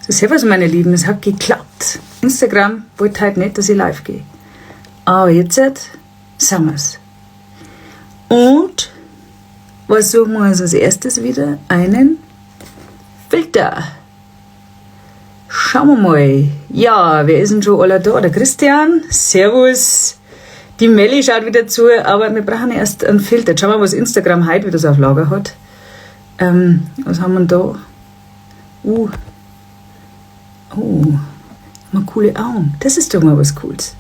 So, servus meine Lieben, es hat geklappt. Instagram wollte heute nicht, dass ich live gehe. Aber jetzt sind wir's. Und was suchen wir uns als erstes wieder? Einen Filter. Schauen wir mal. Ja, wer ist denn schon alle da? Der Christian. Servus. Die Melli schaut wieder zu, aber wir brauchen erst einen Filter. Jetzt schauen wir mal, was Instagram heute wieder so auf Lager hat. Was haben wir denn da? Oh, mal coole Augen. Das ist doch mal was Cooles.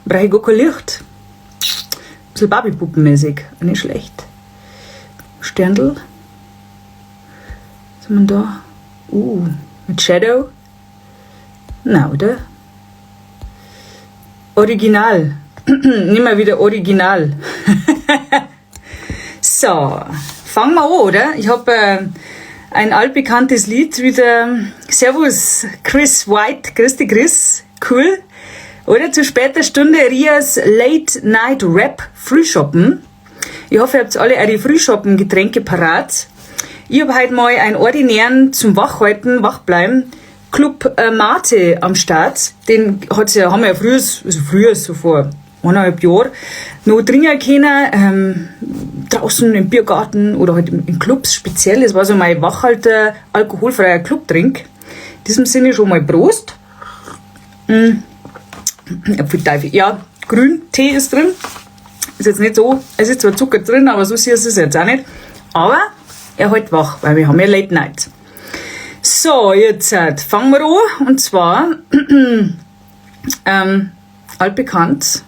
Brauche ich gar kein Licht. Ein bisschen Barbie-Puppen-mäßig. Nicht schlecht. Sterndl. Was haben wir da? Mit Shadow. Na, oder? Original. Nimm mal wieder Original. So, fangen wir an, oder? Ich hab ein altbekanntes Lied wieder. Servus, Chris White. Grüß dich, Chris. Cool. Oder zu später Stunde Rias Late Night Rap Frühschoppen. Ich hoffe, ihr habt alle eure Frühschoppen-Getränke parat. Ich hab heute mal einen ordinären zum Wachhalten, Wachbleiben, Club Mate am Start. Den hat's ja, haben wir ja früher, also früher, so vor eineinhalb Jahren, noch trinken können, draußen im Biergarten oder halt in Clubs speziell. Das war so mein Wachhalter, alkoholfreier Clubdrink. In diesem Sinne schon mal Prost. Pfui Teufel. Ja, grün, Tee ist drin. Ist jetzt nicht so, es ist zwar Zucker drin, aber so süß ist es jetzt auch nicht. Aber er hält wach, weil wir haben ja Late Night. So, jetzt fangen wir an. Und zwar, altbekannt,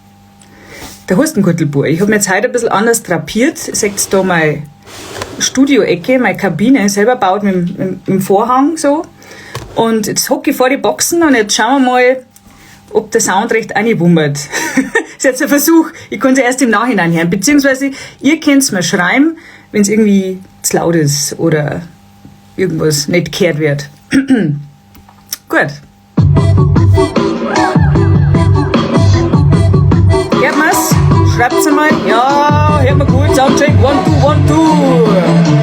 der Hustengürtelbur. Ich hab mir jetzt heute ein bisschen anders drapiert. Ihr seht da meine Studio-Ecke, meine Kabine, selber gebaut mit dem Vorhang so. Und jetzt hocke ich vor die Boxen und jetzt schauen wir mal, ob der Sound recht reinwummert. Ist jetzt ein Versuch, ich kann's ja erst im Nachhinein hören. Beziehungsweise ihr könnt's mir schreiben, wenn's irgendwie zu laut ist oder irgendwas nicht gehört wird. Gut. Hört man's? Schreibt's einmal. Ja, hört man gut. Soundcheck. 1, 2, 1, 2.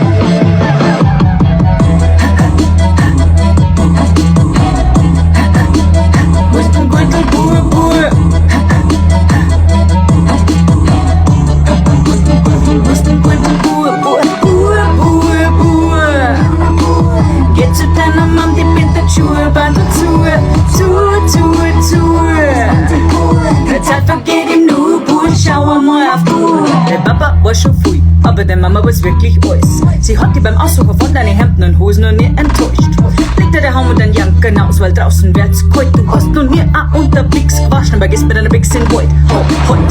War schon viel, aber der Mama war's wirklich alles. Sie hat dich beim Aussuchen von deinen Hemden und Hosen noch nie enttäuscht. Legt dir der Haum und dein Janken aus, weil draußen wird's kalt. Du hast nun nie auch unter Bix gewaschen, aber gehst mit deiner Bix in den Wald. Ho, halt.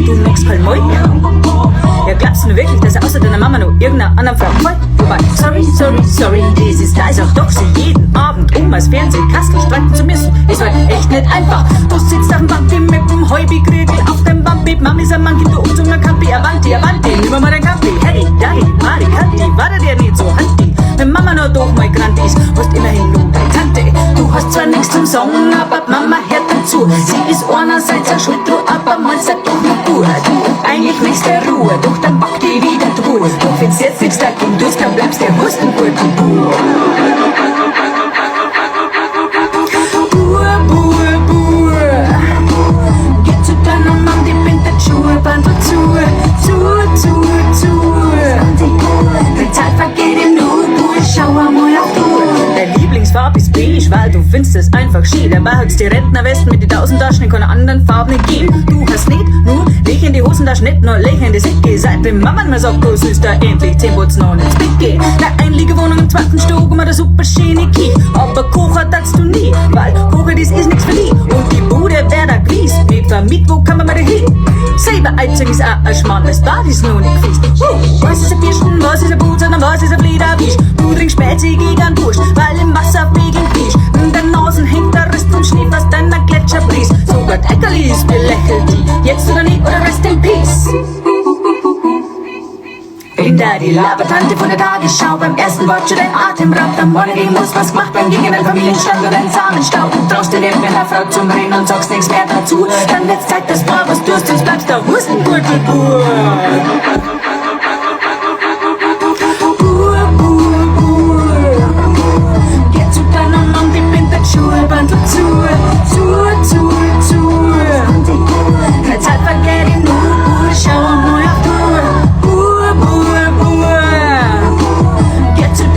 Du magst kein Mal? Ja, glaubst du nur wirklich, dass er außer deiner Mama noch irgendeiner anderen Frau gefällt? Wobei, sorry, sorry, sorry, das ist da, ist auch doch sie jeden Abend um als Fernsehkastel streiten zu müssen. Ist halt echt nicht einfach. Du sitzt auf dem Bambi mit dem Häubi-Kriegel auf dem Bambi. Mami ist ein Monkey, du umzogener Kampi, Avanti, Avanti, nimm mal dein Kampi. Hey, Daddy, Mari, Kanti, war der nicht so handy? Wenn Mama noch doch mal grant ist, hast immerhin nur deine Tante. Du hast zwar nix zum Sagen, aber Mama hört dann zu. Sie ist einerseits eine Schuld, du aber meinst ja doch noch gut. Eigentlich möchtest du Ruhe, doch dann pack die wieder Truhe. Doch wenn's jetzt nichts dagegen tust, dann bleibst du Hustengurtelbub. Bub, Bub, Bub. Geh zu deiner Mom, die bindet Schuhe, Bandel zu, zu, zu, zu. Die Zeit vergeht im Nu, Bub, schau einmal auf die Uhr. Deine Lieblingsfarbe ist beige, weil du findest es einfach schön. Dabei hat's die Rentnerwesten mit den 1000 Taschen in keiner anderen Farbe nicht gegeben. Du hast nicht nur Lech in die Hosentaschen, nicht nur Lech in die Säcke. Seit dem Mama mir sagt, du sollst da endlich 10 Putzen und ins Bett gehen. Ne Einliegerwohnung im 2. Stock und eine super schöne Küche. Aber kochen darfst du nie, weil kochen das ist nix für dich. Und die Bude wär da gewesen, nicht vermiet, wo kann man mal da hin? Selber einziehen ist auch ein Schmarrn, das Bad ist noch nicht gefisst. Was ist ein Birschen, was ist ein Putz und was ist ein Flederwisch? Du trinkst Spezi gegen einen Bursch, weil im Wasser wegen Fisch. In der Nase hängt der Rest vom Schnee, fast deiner Gletscher briest. Sogar Eckerlis belächelt die, jetzt oder nie oder rest in peace. Linda, die Labertante von der Tagesschau, beim ersten Wort schon dein Atem raubt. Am Morgen muss was gemacht werden gegen den Familienstand und den Samenstau. Du traust dir nicht mit einer Frau zum Reden und sagst nichts mehr dazu. Dann wird's Zeit, dass du was tust, sonst bleibst du Hustengurtelbub. Bub, Bub, Bub. Geh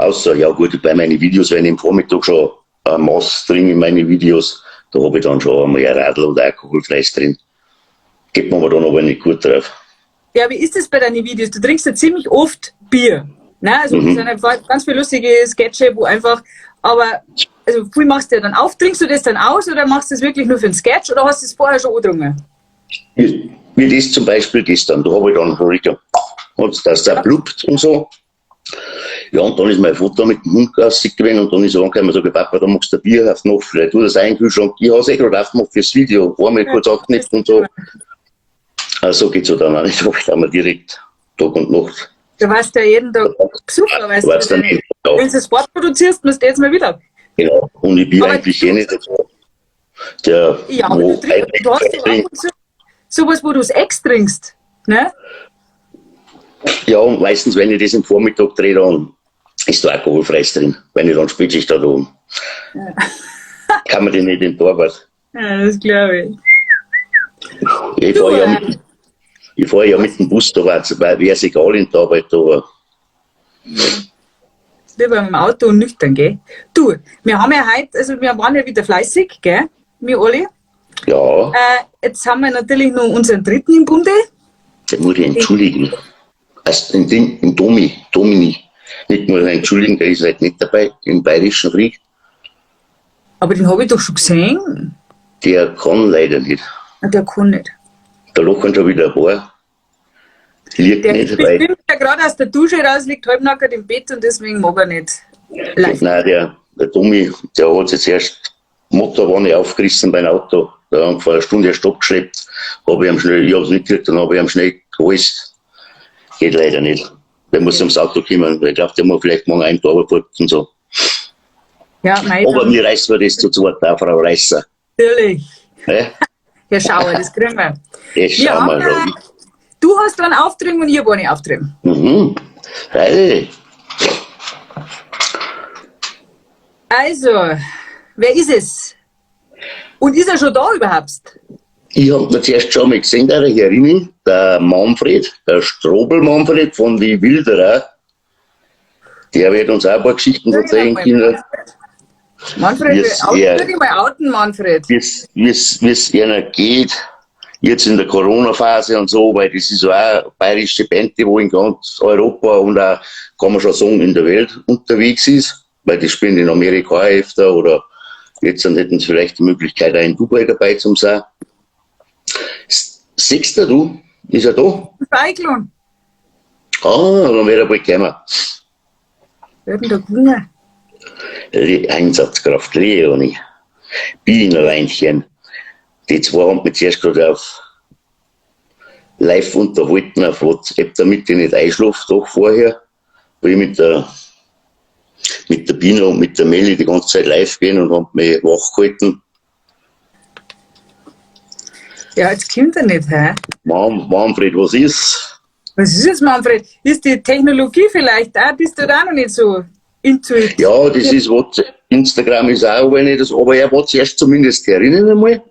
Außer, ja gut, bei meinen Videos, wenn ich im Vormittag schon ein Maß drin in meine Videos, da habe ich dann schon einmal ein Radl oder alkoholfreies drin. Geht mir aber dann aber nicht gut drauf. Ja, wie ist das bei deinen Videos? Du trinkst ja ziemlich oft Bier. Ne? Also, das sind einfach ganz viele lustige Sketche, wo einfach, aber, also viel machst du ja dann auf. Trinkst du das dann aus oder machst du das wirklich nur für einen Sketch oder hast du es vorher schon angetrunken? Wie das zum Beispiel gestern, da habe ich dann richtig, und dass der blubbt und so. Ja, und dann ist mein Vater mit dem Hund Gassi gewesen und dann ist er angekommen und sagt, Papa, da magst du ein Bier auf noch, vielleicht tu das ein Kühlschrank. Ich habe es eh gerade aufgemacht fürs Video, einmal kurz angeknipst und so. Also geht's ja dann auch nicht, da wir direkt Tag und Nacht. Du warst ja jeden Tag Besucher, weißt du. Warst dann Wenn jeden Tag. du das Sport produzierst, musst du jetzt mal wieder. Genau. Und ich bin Aber eigentlich eh nicht der, Ja, aber wo du, trinkst, du hast ja ab und zu sowas, wo du es ex trinkst. Ne? Ja, und meistens, wenn ich das im Vormittag drehe, dann ist da alkoholfreies drin. Wenn ich dann Spätschicht da oben. Ja. Kann man den nicht in die Arbeit. Ja, das glaube ich. Ich Du, fahre ja, mit, ich fahr ja mit dem Bus, da wäre es egal in der Arbeit, aber Lieber im Auto und nüchtern, gell? Du, wir haben ja heute, also wir waren ja wieder fleißig, gell? Wir alle. Ja. Jetzt haben wir natürlich noch unseren dritten im Bunde. Den muss ich entschuldigen. Also den Ding, den Domi, Domini. Nicht nur entschuldigen, der ist halt nicht dabei, im Bayerischen Krieg. Aber den habe ich doch schon gesehen. Der kann leider nicht. Ah, der kann nicht. Da lachen schon wieder ein paar. Liegt Der nicht, ist weil bestimmt, der gerade aus der Dusche raus, liegt halbnackert im Bett und deswegen mag er nicht live. Nein, der Domi, der hat sich zuerst die Motorwanne aufgerissen beim Auto. Da haben vor einer Stunde erst abgeschleppt. Hab ich ihm schnell, ich hab's nicht gekriegt, dann hab ich ihm schnell geholt. Geht leider nicht. Der muss ums Auto kommen, weil ich glaub, der muss vielleicht morgen einen Tag und so. Ja, mei, Aber dann mir reißen wir das zu zweit auch, Frau Reißer. Natürlich. Ja? Ja, schau, das kriegen wir. Das Wir schauen wir haben, schon. du hast dann Auftrieben und ich hab eine Auftrieben. Hey. Also, wer ist es? Und ist er schon da überhaupt? Ich hab ihn zuerst schon mal gesehen, der Herrin, der Manfred, der Strobel Manfred von die Wilderer. Der wird uns auch ein paar Geschichten erzählen können. Manfred, Wie's out, er- würde ich mal outen, Manfred. Wie's ihnen geht, jetzt in der Corona-Phase und so, weil das ist auch eine bayerische Band, die wo in ganz Europa und auch, kann man schon sagen, in der Welt unterwegs ist, weil die spielen in Amerika auch öfter oder jetzt dann hätten sie vielleicht die Möglichkeit, auch in Dubai dabei zu sein. Siehst du? Ist er da? Feiglun. Ah, dann wäre er bald gekommen. Wer hat denn da gewonnen? Einsatzkraft Leonie, Bienenleinchen. Die zwei haben mich zuerst gerade auf live unterhalten auf WhatsApp, damit ich nicht einschlafe, doch vorher, weil ich mit der Biene und mit der Melli die ganze Zeit live gehen und haben mich wach gehalten. Ja, jetzt kommt er nicht, hä? Manfred, was ist? Was ist jetzt, Manfred? Ist die Technologie vielleicht auch, bist du da noch nicht so into it? Ja, das ist WhatsApp. Instagram ist auch, wenn ich das, aber er war zuerst zumindest herinnen einmal.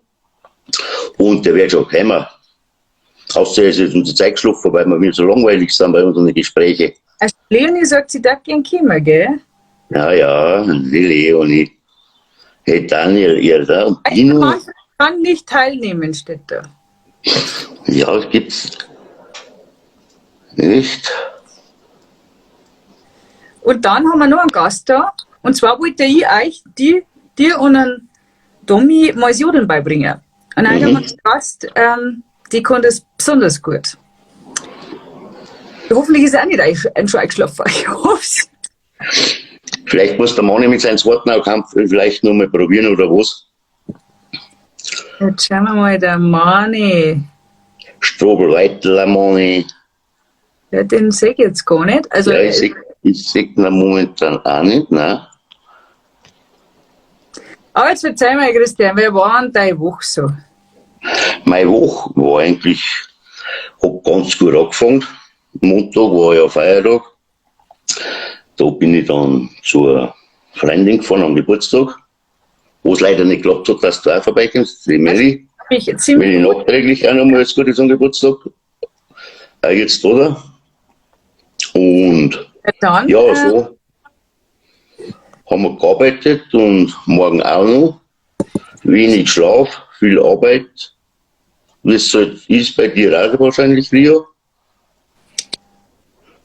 Und der wird schon kommen. Außer er ist jetzt unter Zeit geschlafen, weil wir so langweilig sind bei unseren Gesprächen. Also Leonie sagt, sie darf gern kommen, gell? Ja, ja, die Leonie. Hey Daniel, ihr da und Also, Dino. Manfred kann nicht teilnehmen, steht da. Ja, das gibt's nicht. Und dann haben wir noch einen Gast da. Und zwar wollte ich euch, dir und einen Domi mal das Jodeln beibringen. Und dann haben wir einen Gast, die kann das besonders gut. Hoffentlich ist er auch nicht schon eingeschlafen. Ich hoff's. Vielleicht muss der Manni mit seinem zweiten Kampf vielleicht noch mal probieren oder was. Jetzt schauen wir mal, der Mani. Strobel, Weitler, Mani. Ja, den sehe ich jetzt gar nicht. Also, Ja, ich seh ihn momentan auch nicht, nein. Aber jetzt verzeih mir, Christian, wer war denn deine Woche so? Meine Woche war eigentlich, hab ganz gut angefangen. Montag war ja Feiertag. Da bin ich dann zur Freundin gefahren am Geburtstag, wo es leider nicht geklappt hat, dass du auch vorbeikommst, die Melli. Ich jetzt ziemlich Melli nachträglich auch nochmal alles Gute zum Geburtstag. Auch jetzt, oder? Und dann, ja, so. haben wir gearbeitet und morgen auch noch. Wenig Schlaf, viel Arbeit. Wie es halt ist bei dir auch wahrscheinlich, Lia.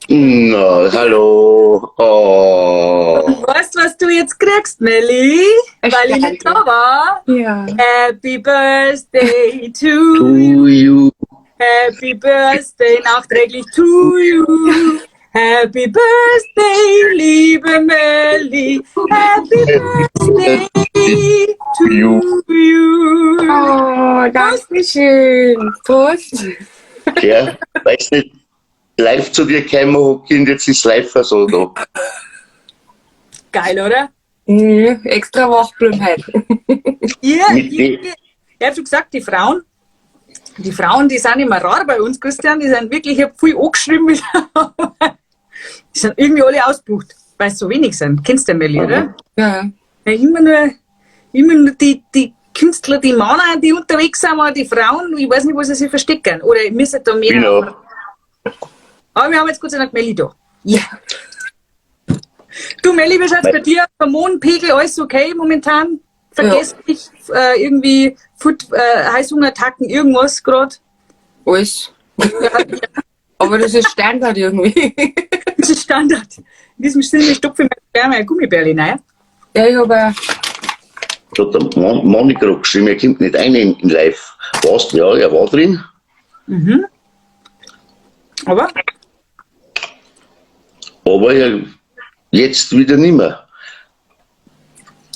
Na, hallo. Oh. Und weißt du, was du jetzt kriegst, Melli? Weil ich nicht da war. Ja. Happy Birthday to To you. you. Happy Birthday nachträglich to you. Happy Birthday, liebe Melli. Happy Birthday to You. you. Oh, danke schön. Prost. Ja, weißt nicht, live zu dir gekommen hab, Kind, jetzt ist live so da. Geil, oder? Mhm, extra wach bleiben heute. Ihr, Mit ihr, ich hab schon gesagt, die Frauen, die sind immer rar bei uns, Christian, die sind wirklich, ich hab viel angeschrieben, die sind irgendwie alle ausgebucht, weil es so wenig sind. Kennst du den, Melli, oder? Ja. Ja, immer nur die Künstler, die Männer, die unterwegs sind, aber die Frauen, ich weiß nicht, wo sie sich verstecken. Oder müssen da mehr. Genau. Aber wir haben jetzt Gott sei Dank Melli da. Ja. Du, Melli, wie schaut's bei dir? Hormonpegel, alles okay momentan? Vergesst nicht, irgendwie Food, Heißhungerattacken, irgendwas grad? Alles. Ja, Aber das ist Standard irgendwie. das ist Standard. In diesem Sinne stopfe ich mir gleich mal ein Gummibärli rein. Ja, ich habe auch. Da hat der Moni gerade geschrieben, er kommt nicht rein in live. Warst du? Ja, er war drin. Mhm. Aber? Aber er jetzt wieder nimmer.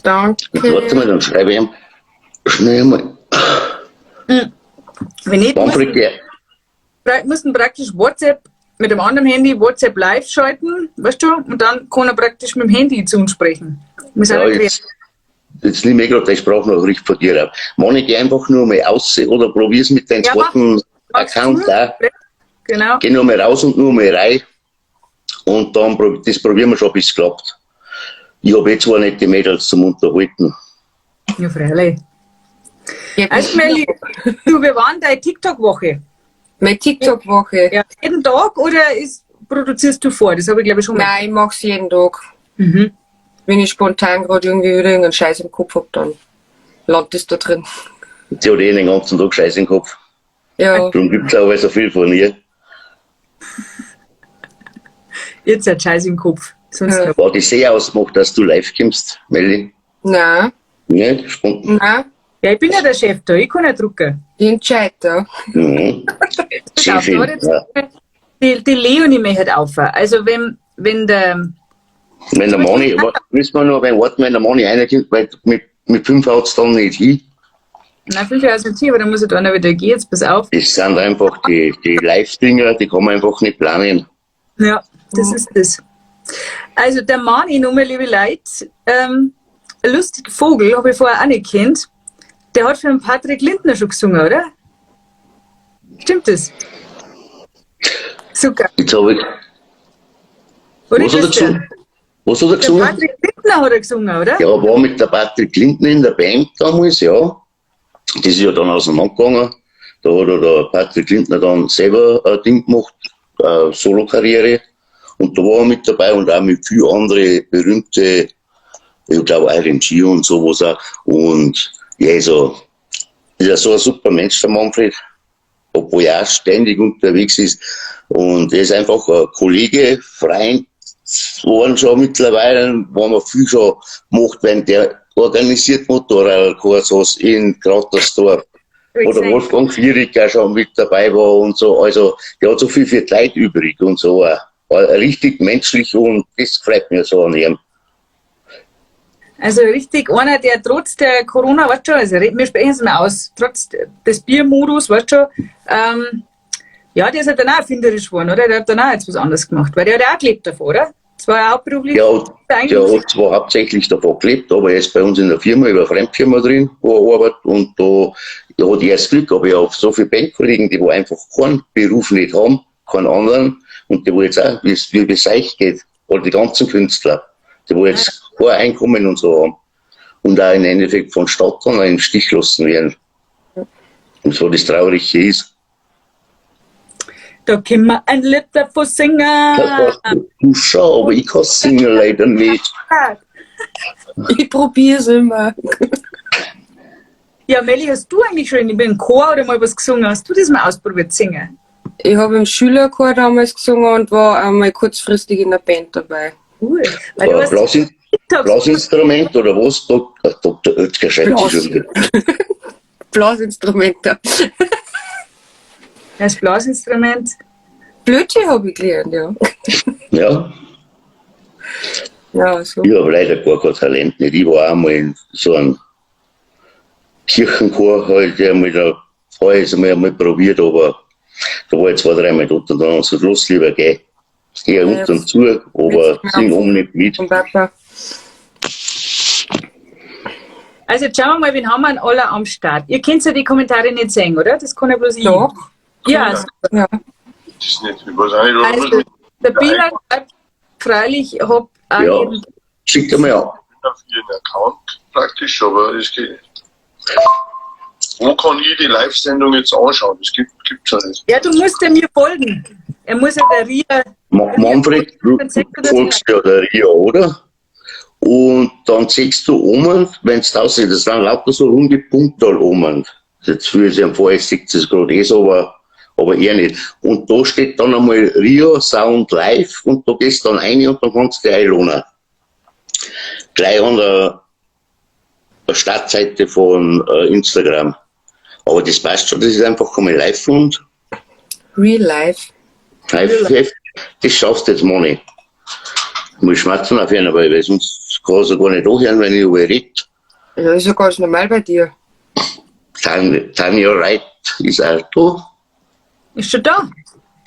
Danke. Warte mal, dann schreibe ich ihm schnell mal. Wenn nicht, Manfred, der, mussten praktisch WhatsApp mit dem anderen Handy WhatsApp live schalten, weißt du? Und dann kann er praktisch mit dem Handy zu uns sprechen. Wir sind ja, ja jetzt nehme ich gerade deine Sprachnachricht von dir auf. Moni, geh einfach nur mal raus oder probier's mit deinem Ja, mach. zweiten Magst Account du? auch. Genau. Geh nur mal raus und nur mal rein. Und dann, das probieren wir schon, bis es klappt. Ich hab eh zwar nicht die Mädels zum Unterhalten. Ja, freilich. Ja, Also, Melli, du, wir waren deine TikTok-Woche. Meine TikTok-Woche. Ja, jeden Tag oder produzierst du vor? Das habe ich, glaube ich, schon mal. Nein, ich mach's jeden Tag. Mhm. Wenn ich spontan gerade irgendwie wieder irgendeinen Scheiß im Kopf hab, dann landet es da drin. Sie hat eh den ganzen Tag Scheiß im Kopf. Ja. Darum gibt's auch so viel von ihr. Jetzt hat Scheiß im Kopf. Sonst Ja. War das sehr ausgemacht, dass du live kommst, Melli? Nein, Nicht? Spontan. nein, Ja, ich bin ja der Chef da, ich kann ja drucken. ich entscheide da. Mhm. Pass auf, Chefin, da jetzt ja. Die Leonie möchte auf. Also wenn der... Wenn der Moni, müssen wir noch ein warten, wenn der Moni reinkommt, weil mit 5 haut's dann nicht hin. Nein, 5 Jahre ist nicht hin, aber dann muss ich da noch wieder gehen, jetzt pass auf. Das sind einfach die Live-Dinger, die kann man einfach nicht planen. Ja, das ist das. Also der Mani, nochmal, liebe Leute, ein lustiger Vogel, habe ich vorher auch nicht gekannt, der hat für den Patrick Lindner schon gesungen, oder? Stimmt das? Super. Jetzt hab ich, Oder was hat er Christian? gesungen? Was hat er Der gesungen? Patrick Lindner hat er gesungen, oder? Ja, war mit der Patrick Lindner in der Band damals, ja. Das ist ja dann auseinandergegangen. Da hat ja der Patrick Lindner dann selber ein Ding gemacht, eine Solo-Karriere. Und da war er mit dabei und auch mit vielen anderen berühmte, ich glaube RMG und sowas auch. Und ja, also, ist ja so ein super Mensch, der Manfred, obwohl er auch ständig unterwegs ist. Und er ist einfach ein Kollege, Freund geworden schon mittlerweile, wo man viel schon macht, wenn der organisiert Motorradkursus in Kratersdorf, wo der Wolfgang Vierig auch schon mit dabei war und so. Also, der hat so viel für die Leute übrig und so. War richtig menschlich und das freut mich so an ihm. Also richtig einer, der trotz der Corona, weißt du schon, also wir sprechen es mal aus, trotz des Biermodus, weißt du schon, ja, der ist halt dann auch erfinderisch geworden, oder? Der hat dann auch jetzt was anderes gemacht, weil der hat ja auch gelebt davon, oder? Das war ja hauptberuflich. Ja, der hat zwar hauptsächlich davon gelebt, aber er ist bei uns in der Firma, über eine Fremdfirma drin, wo er arbeitet, und da hat er das Glück, aber ich habe so viele Bandkollegen, die wo einfach keinen Beruf nicht haben, keinen anderen, und die wo jetzt auch, wie es euch geht, oder die ganzen Künstler, die wo jetzt kein Einkommen und so haben und auch im Endeffekt von Stadt dann auch im Stich gelassen werden. Und so das Traurige ist. Da können wir ein Lied davon singen. Du schau, aber ich kann singen leider nicht. Ich probier's immer. Ja, Melli, hast du eigentlich schon in einem Chor oder mal was gesungen? Hast du das mal ausprobiert, singen? Ich habe im Schülerchor damals gesungen und war einmal kurzfristig in der Band dabei. Cool. Weil du hast Blasinstrument oder was? Dr. Oetker schreibt sich schon wieder. Blasinstrumente. Das Blasinstrument. Blödsinn habe ich gelernt, ja. Ja. Ja, so. Ich habe leider gar kein Talent nicht. Ich war einmal in so einem Kirchenchor, halt, der mal da, habe ich es einmal probiert, aber da war ich 2, 3 Mal dort und dann haben sie gesagt, los, lieber, geh. Geh Ja, unten zu, aber sing um nicht mit. Vom Papa. Also jetzt schauen wir mal, wen haben wir denn alle am Start? Ihr könnt ja die Kommentare nicht sehen, oder? Das kann ja bloß ich. Doch. Ja, also, Ja. Das ist nicht, ich weiß auch nicht, oder also der Bieler schreibt, freilich, ich hab auch Ja. jeden Schick dir mal an. auf ihren Account praktisch, aber es geht nicht. Wo kann ich die Live-Sendung jetzt anschauen? Das gibt's ja nicht. Ja, du musst ja mir folgen. Er muss ja der Ria. Manfred, du Dann zeigt er das folgst ja der Ria, oder? Und dann siehst du oben, wenn's da aussieht, das sind lauter so runde Punkte da oben. Jetzt fühle ich sich am Fall, sieht es gerade eh so, aber eher nicht. Und da steht dann einmal Ria Sound Live und da gehst du dann rein und dann kannst du dich einlohnen. Gleich an der Startseite von Instagram. Aber das passt schon, das ist einfach einmal live und Real Life. Live, live, das schaffst du jetzt mal nicht. Ich muss schmerzen auf jeden Fall, weil sonst kann ich gar nicht anhören, wenn ich über rede. Ja, ist ja ganz normal bei dir. Tanja Reit ist auch da. Ist schon da.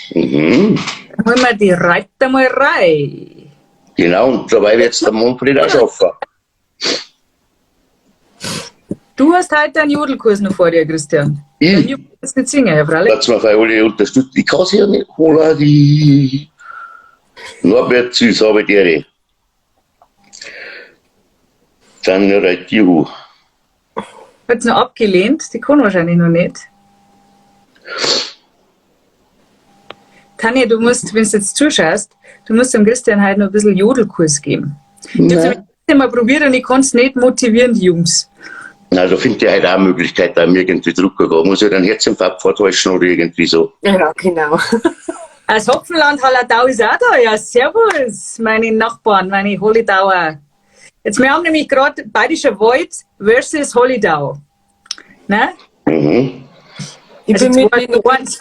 Dann holen wir die Reit einmal rein. Genau, und dabei wird's der Manfred auch schaffen. Du hast heute einen Jodelkurs noch vor dir, Christian. Ich? Ich muss nicht singen, Herr Fralli. Dass wir alle unterstützen. Ich kann's ja nicht holen, die Norbert Süß, habe ich dir. Tanja Reit, juhu. Hat's noch abgelehnt? Die kann wahrscheinlich noch nicht. Tanja, du musst, wenn du jetzt zuschaust, du musst dem Christian heute noch ein bisschen Jodelkurs geben. Ich hab's Nein. nämlich mal probiert und ich kann's nicht motivieren, die Jungs. Na, da finde ich halt auch eine Möglichkeit, da mir irgendwie drucken kann. Muss ich halt einen Herzinfarkt vortäuschen oder irgendwie so. Ja, genau. Das Hopfenland Hallertau ist auch da. Ja, servus, meine Nachbarn, meine Holledauer. Jetzt, wir haben nämlich gerade Bayerischer Wald versus Holledau. Ne? Ich Also bin mit zwei den zu eins.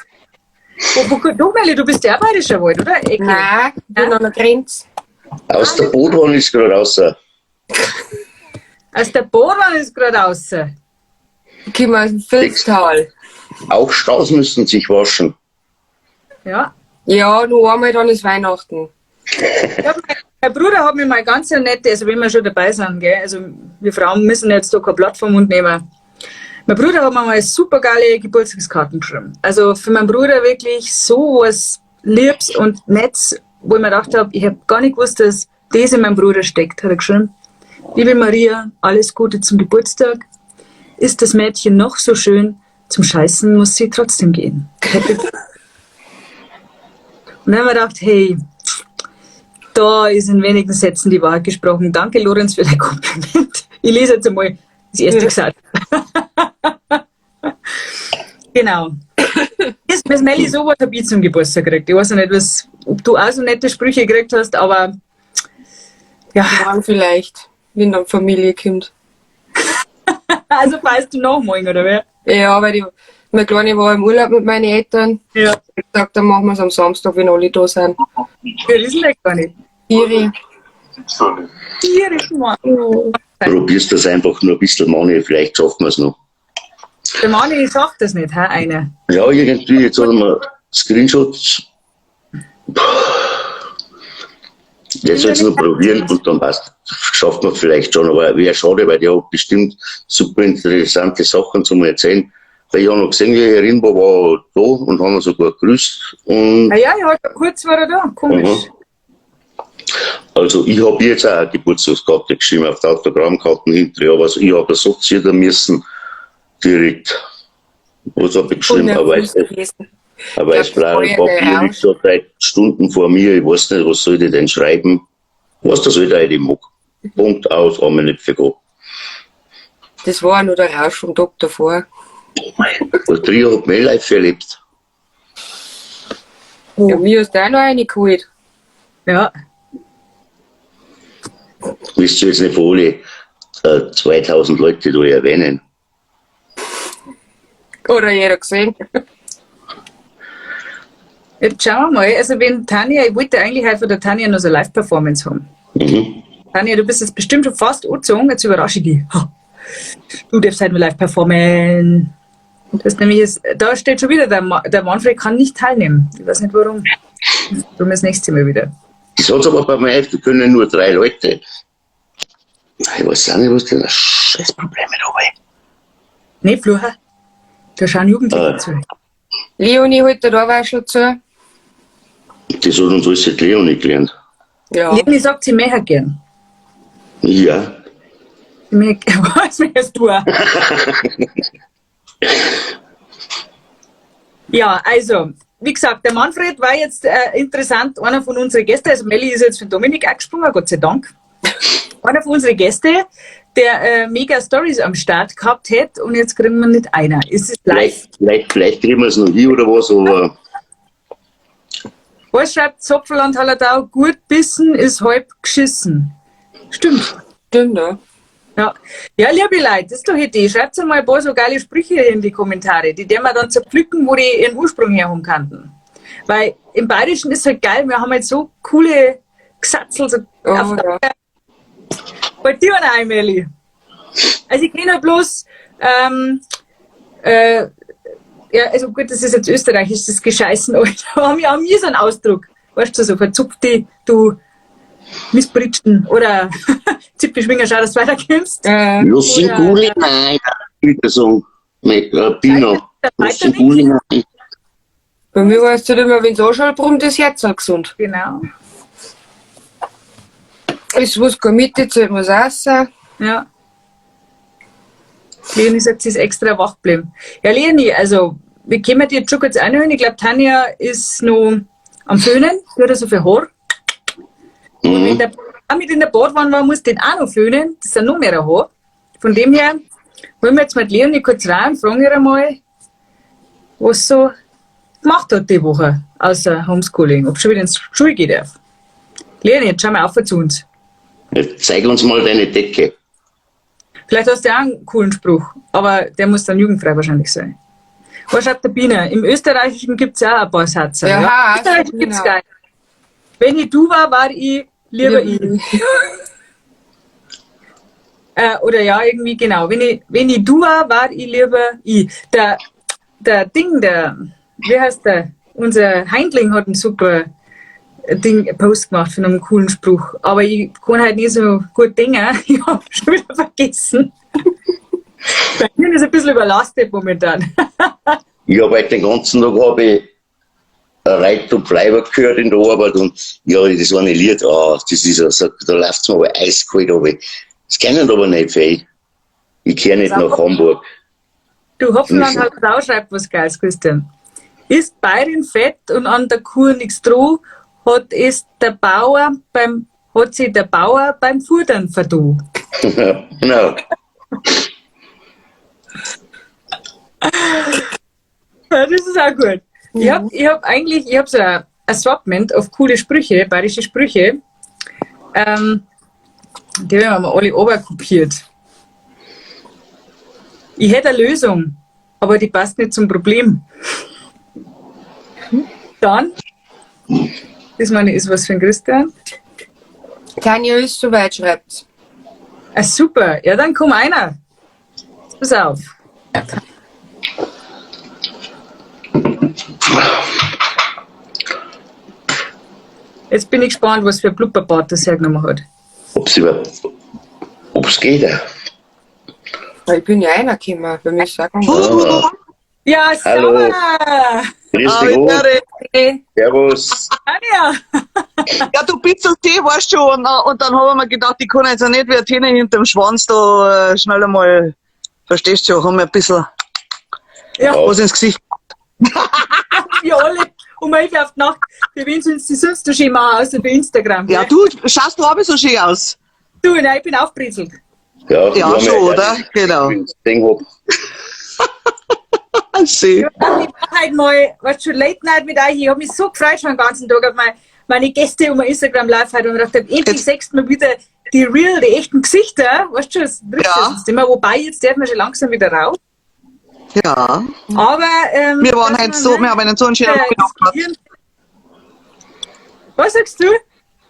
Wo, du, Melli, du bist ja auch Bayerischer Wald, oder? Ecke. Nein, ich bin an der Grenze. Aus der Bodenwand ist gerade raus. Aus der Bodenwand ist gerade raus. Ich komme aus dem Vilstal. Auch Staus müssen sich waschen. Ja. Ja, nur einmal, dann ist Weihnachten. Ja, mein Bruder hat mir mal ganz nette, also wenn wir schon dabei sind, gell, also wir Frauen müssen jetzt da kein Blatt vom Mund nehmen. Mein Bruder hat mir mal supergeile Geburtstagskarten geschrieben. Also für meinen Bruder wirklich so was Liebs und Netz, wo ich mir gedacht hab, ich hab gar nicht gewusst, dass das in meinem Bruder steckt, hat er geschrieben. Liebe Maria, alles Gute zum Geburtstag. Ist das Mädchen noch so schön, zum Scheißen muss sie trotzdem gehen. Happy. Und dann haben wir gedacht, hey, da ist in wenigen Sätzen die Wahrheit gesprochen. Danke, Lorenz, für dein Kompliment. Ich lese jetzt einmal das erste gesagt. Genau. Das, was Melli sowas hab ich zum Geburtstag gekriegt. Ich weiß ja nicht, ob du auch so nette Sprüche gekriegt hast, aber ja. Morgen vielleicht, wenn dann Familie kommt. Also feierst du noch morgen, oder wer? Ja, weil meine Kleine war im Urlaub mit meinen Eltern. Ich hab gesagt, dann machen wir's am Samstag, wenn alle da sind. Ja, das ist ja gar nicht. Iri. So nicht. Iri, Mann. Oh. Probierst das einfach nur ein bisschen, Mani, vielleicht schaffen wir's noch. Der Mani schafft das nicht, hä, einer? Ja, irgendwie, jetzt hat er mir Screenshots. Jetzt soll's noch probieren und dann passt. Schafft man vielleicht schon, aber wäre schade, weil der hat bestimmt super interessante Sachen zum Erzählen. Weil ich hab noch gesehen, wie Herr Rimba war da und haben ihn sogar gegrüßt. Und Ah ja, ja, kurz war er da, komisch. Also ich hab jetzt auch eine Geburtstagskarte geschrieben, auf der Autogrammkarten hinterher, aber ich hab das so zittern müssen, direkt. Was hab ich geschrieben? Und Ein der weißes, Fuß gewesen. ein weißblauer Ich glaub, das war ja Papier der liegt schon 3 Stunden vor mir, ich weiß nicht, was soll ich denn schreiben? Was das wieder ich mag. Punkt aus, einmal nicht für gehen. Das war nur der Rausch vom Tag davor. Oh mein, das Trio hat mehr live erlebt. Ja, mir hast du auch noch eine geholt. Ja. Wisst ihr jetzt nicht von alle 2000 Leute da erwähnen? Oder jeder gesehen. Jetzt schauen wir mal. Also wenn Tanja, ich wollte eigentlich heute von der Tanja noch so eine Live-Performance haben. Mhm. Tanja, du bist jetzt bestimmt schon fast angezogen, jetzt überrasche ich dich. Du darfst heute mal live performen. Das ist nämlich jetzt, da steht schon wieder, der Manfred kann nicht teilnehmen. Ich weiß nicht warum. Darum ist das nächste Mal wieder. Das hat's aber bei mir helfen können, nur 3 Leute. Ich weiß auch nicht, was denn das scheiß Problem dabei. Nee, Flucher. Da schauen Jugendliche zu. Leonie holt da war schon zu. Das hat uns alles die Leonie gelernt. Ja. Leonie sagt, sie möchte gern. Ja. Sie möchte, was möchtest du? Ja, also, wie gesagt, der Manfred war jetzt interessant, einer von unseren Gästen, also Melli ist jetzt von Dominik auch gesprungen, Gott sei Dank. Einer von unseren Gästen, der mega Stories am Start gehabt hat und jetzt kriegen wir nicht einer. Ist es live? Vielleicht kriegen wir es noch hier oder was, aber... Was schreibt Zopfeland Hallertau? Gut bissen ist halb geschissen. Stimmt. Stimmt, ja. Ja. Ja, liebe Leute, das ist doch eine Idee. Schreibt mal ein paar so geile Sprüche in die Kommentare, die der wir dann zerpflücken, wo die ihren Ursprung herhaben könnten. Weil im Bayerischen ist halt geil, wir haben halt so coole Gesatzel. So Oh, auf ja. Bei dir noch ein, Melli. Also ich kenne ja bloß, ja, also gut, das ist jetzt österreichisch, das Gescheißen, Alter. Aber wir haben hier so einen Ausdruck. Weißt du, so verzupfte, du Missbritschen oder Zipfelschwinger, schau, dass du weiterkommst. Lass ihn Guli rein, bitte so. Mit Pino. Lass ihn Guli rein. Bei mir weißt du halt immer, wenn's anschaut, brummt das Herz auch gesund. Genau. Es muss keine Mitte, zahlt man's raus. Ja. Leonie sagt, sie ist extra wach geblieben. Ja, Leonie, also, wir können dir jetzt schon kurz einhören. Ich glaub, Tanja ist noch am Föhnen. Die hat ja so viel Haar. Und wenn der auch mit in der Badwanne war, muss den auch noch föhnen. Das sind noch mehr Haar. Von dem her wollen wir jetzt mit Leonie kurz rein und fragen ihr einmal, was so gemacht hat die Woche, außer Homeschooling, ob schon wieder ins Schule gehen darf. Leonie, jetzt schau mal auf zu uns. Jetzt zeig uns mal deine Decke. Vielleicht hast du ja auch einen coolen Spruch, aber der muss dann jugendfrei wahrscheinlich sein. Was schreibt der Biene? Im Österreichischen gibt's ja auch ein paar Sätze. Ja, ja? Im Österreichischen gibt's genau. geil. Wenn ich du war, war ich lieber Ja. ich. Oder ja, irgendwie genau. Wenn ich du war, war ich lieber ich. Der Ding, der, wie heißt der? Unser Heindling hat einen super Ding, Post gemacht von einem coolen Spruch. Aber ich kann halt nicht so gut denken. Ich hab schon wieder vergessen. Bei mir ist ein bisschen überlastet momentan. Ich hab halt den ganzen Tag hab ich Reit und Bleiber gehört in der Arbeit und ja, das war ein Lied, oh, das ist ja so, da läuft's mir aber eiskalt runter. Das kennen aber nicht viel. Ich kehr nicht nach Hamburg. Du, Hopfenland hat auch schreibt was Geiles, Christian. Ist Bayern fett und an der Kur nichts droh, hat es der Bauer beim, hat sich der Bauer beim Fudern verdu. Genau. Ja, das ist auch gut. Ich hab eigentlich, ich hab so ein Assortment auf coole Sprüche, bayerische Sprüche. Die haben wir alle oberkopiert. Ich hätte eine Lösung, aber die passt nicht zum Problem. Dann, das meine ich, ist was für ein Christian. Tanja ist soweit, schreibt's. Ah, super. Ja, dann komm einer. Pass auf. Jetzt bin ich gespannt, was für ein Blubberbad das hergenommen hat. Ob's überhaupt, ob's geht. Ja, ich bin ja einer gekommen, bei mir ist es auch gegangen. Ah. Ja, Hallo. sauber. Grüß dich, Gott. Hey. Servus. Tanja. Ja, du bist so die, weißt du, und dann habe ich mir gedacht, ich kann jetzt auch nicht wie eine Tiene hinterm Schwanz da schnell einmal, verstehst du, haben wir ein bisschen Ja. was ins Gesicht. Wir alle um 11 Uhr auf die Nacht. Für wen sind sie sonst so schön machen, außer für Instagram? Ja, du schaust du auch so schön aus. Du, nein, ich bin aufbrezelt. Ja, Ja, ich schon, hab mir oder? Genau. Ding hab. Schön. Ich war heute mal, weißt du, schon Late Night mit euch. Ich habe mich so gefreut schon den ganzen Tag auf meine Gäste und mein Instagram Live heute und mir gedacht, hab, endlich Jetzt- siehst du mal wieder die real, die echten Gesichter. Weißt du, das trifft Ja. ja sonst immer. Wobei, jetzt darf man schon langsam wieder raus. Ja. Aber, Wir waren dass heute man so, wir haben einen so einen schönen Nachmittag gehabt. diskutieren. Was sagst du?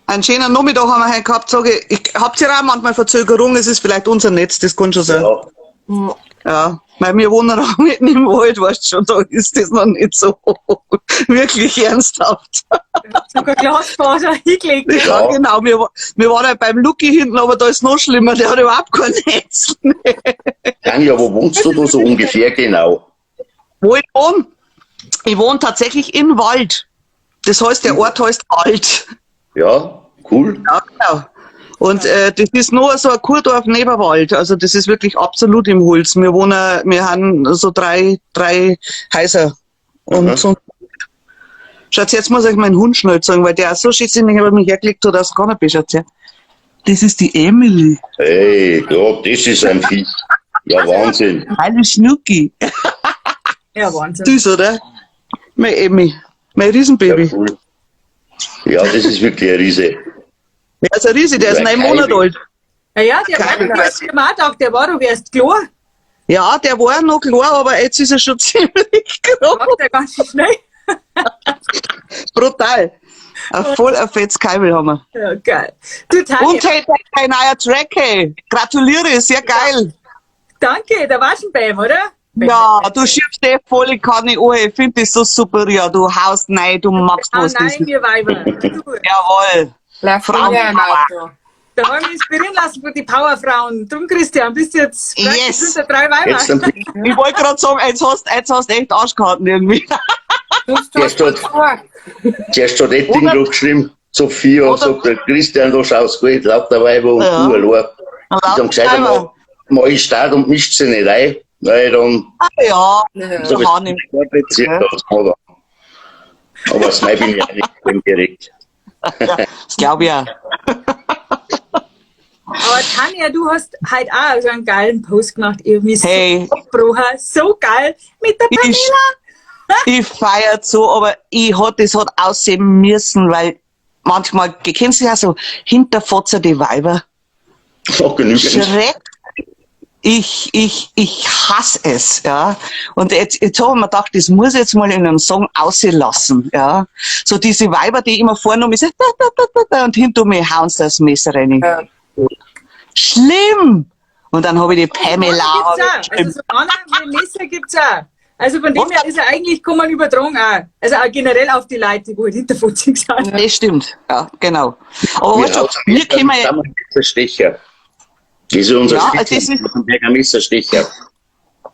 Einen schönen Nachmittag haben wir heute gehabt, sage ich. Ich habt ihr auch manchmal Verzögerung, es ist vielleicht unser Netz, das kann schon sein. Ja. Ja, weil wir wohnen auch mitten im Wald, weißt du schon, da ist das noch nicht so wirklich ernsthaft. Sogar Glasfaser hingelegt. Ja, Ja. genau, wir waren halt beim Lucky hinten, aber da ist noch schlimmer, der hat überhaupt kein Netz. Tanja, wo wohnst du da so ungefähr genau? Wo ich wohne? Ich wohne tatsächlich in Wald. Das heißt, der Ort heißt Wald. Ja, cool. Ja, genau. Und das ist nur so ein Kurdorf neben Wald. Also das ist wirklich absolut im Holz. Wir wohnen, wir haben so drei Häuser. Und so. Schaut, jetzt muss ich meinen Hund schnell zeigen, weil der auch so schön über mich hergelegt hat aus dem Kanapee. Schaut her. Das ist die Emily. Hey, ja, das ist ein Viech. Ja, Wahnsinn. Hallo Schnucki. Ja, Wahnsinn. Süß, oder? Meine Emmy. Mein Ja, Riesenbaby. cool. Ja, das ist wirklich ein Riese. Der ist ein Riese, der ist Ein 9 Monate Keibel. alt. Ja, ja, der war Kein doch erst am Tag, der war doch erst klar. Ja, der war noch klar, aber jetzt ist er schon ziemlich groß. Macht der ganz schön schnell. Brutal. Ein voll ein fettes Keibel haben wir. Ja, geil. Du, Tanja, Und hey, dein neuer Track, hey. Gratuliere, sehr geil. danke, da warst du beim, oder? Ja, du schiebst eh voll, ich kann nicht an. Ich finde das so super, ja. Du haust nein, du magst Ah, was. nein, Das. wir Weiber. Du, Jawohl. Läuft Frauen- ja im Auto. da haben wir uns inspirieren lassen von den Powerfrauen. Drum, Christian, bist du jetzt Yes. unter 3 Weiber. Jetzt dann Ich wollte gerade sagen, jetzt hast echt Arsch gehabt irgendwie. Sonst Zuerst hast du hat- vor. zuerst hat Etting Oder- da geschrieben, Sophia, Oder- sagt der Christian, da schaust gut, lauter Weiber und Ja. du allein. Ich dann gescheit Weiber. einmal, mach ich Start und mischt sie nicht ein, weil dann Ah, ja. Ja. so Ja, nimm. Ja. Aber das Mai bin ich auch nicht extrem direkt. Ja, das glaube ich auch. Aber Tanja, du hast halt auch so einen geilen Post gemacht. Irgendwie Hey. so, Broha, so geil. Mit der Pamela. Ich feiere so, aber das hat aussehen müssen, weil manchmal, kennst du ja so, hinterfotzer die Weiber. Auch genügend. Schreck. Ich hasse es, ja. Und jetzt habe ich mir gedacht, das muss ich jetzt mal in einem Song auslassen, ja. So diese Weiber, die immer vorne um mich sind, da, da, da, da, da, und hinter mir hauen sie das Messer rein. Ja. Schlimm! Und dann habe ich die Pamela. Gibt's auch. Also so einer mit Messer gibt's auch. Also von dem her ist er eigentlich, kann man übertragen auch. Also auch generell auf die Leute, die halt hinterfotzig sind. Das stimmt, ja, genau. Aber weißt du, wir können ja, Messerstecher. Das ist unser Ja, Spitzname, das ist- Berger Messerstecher.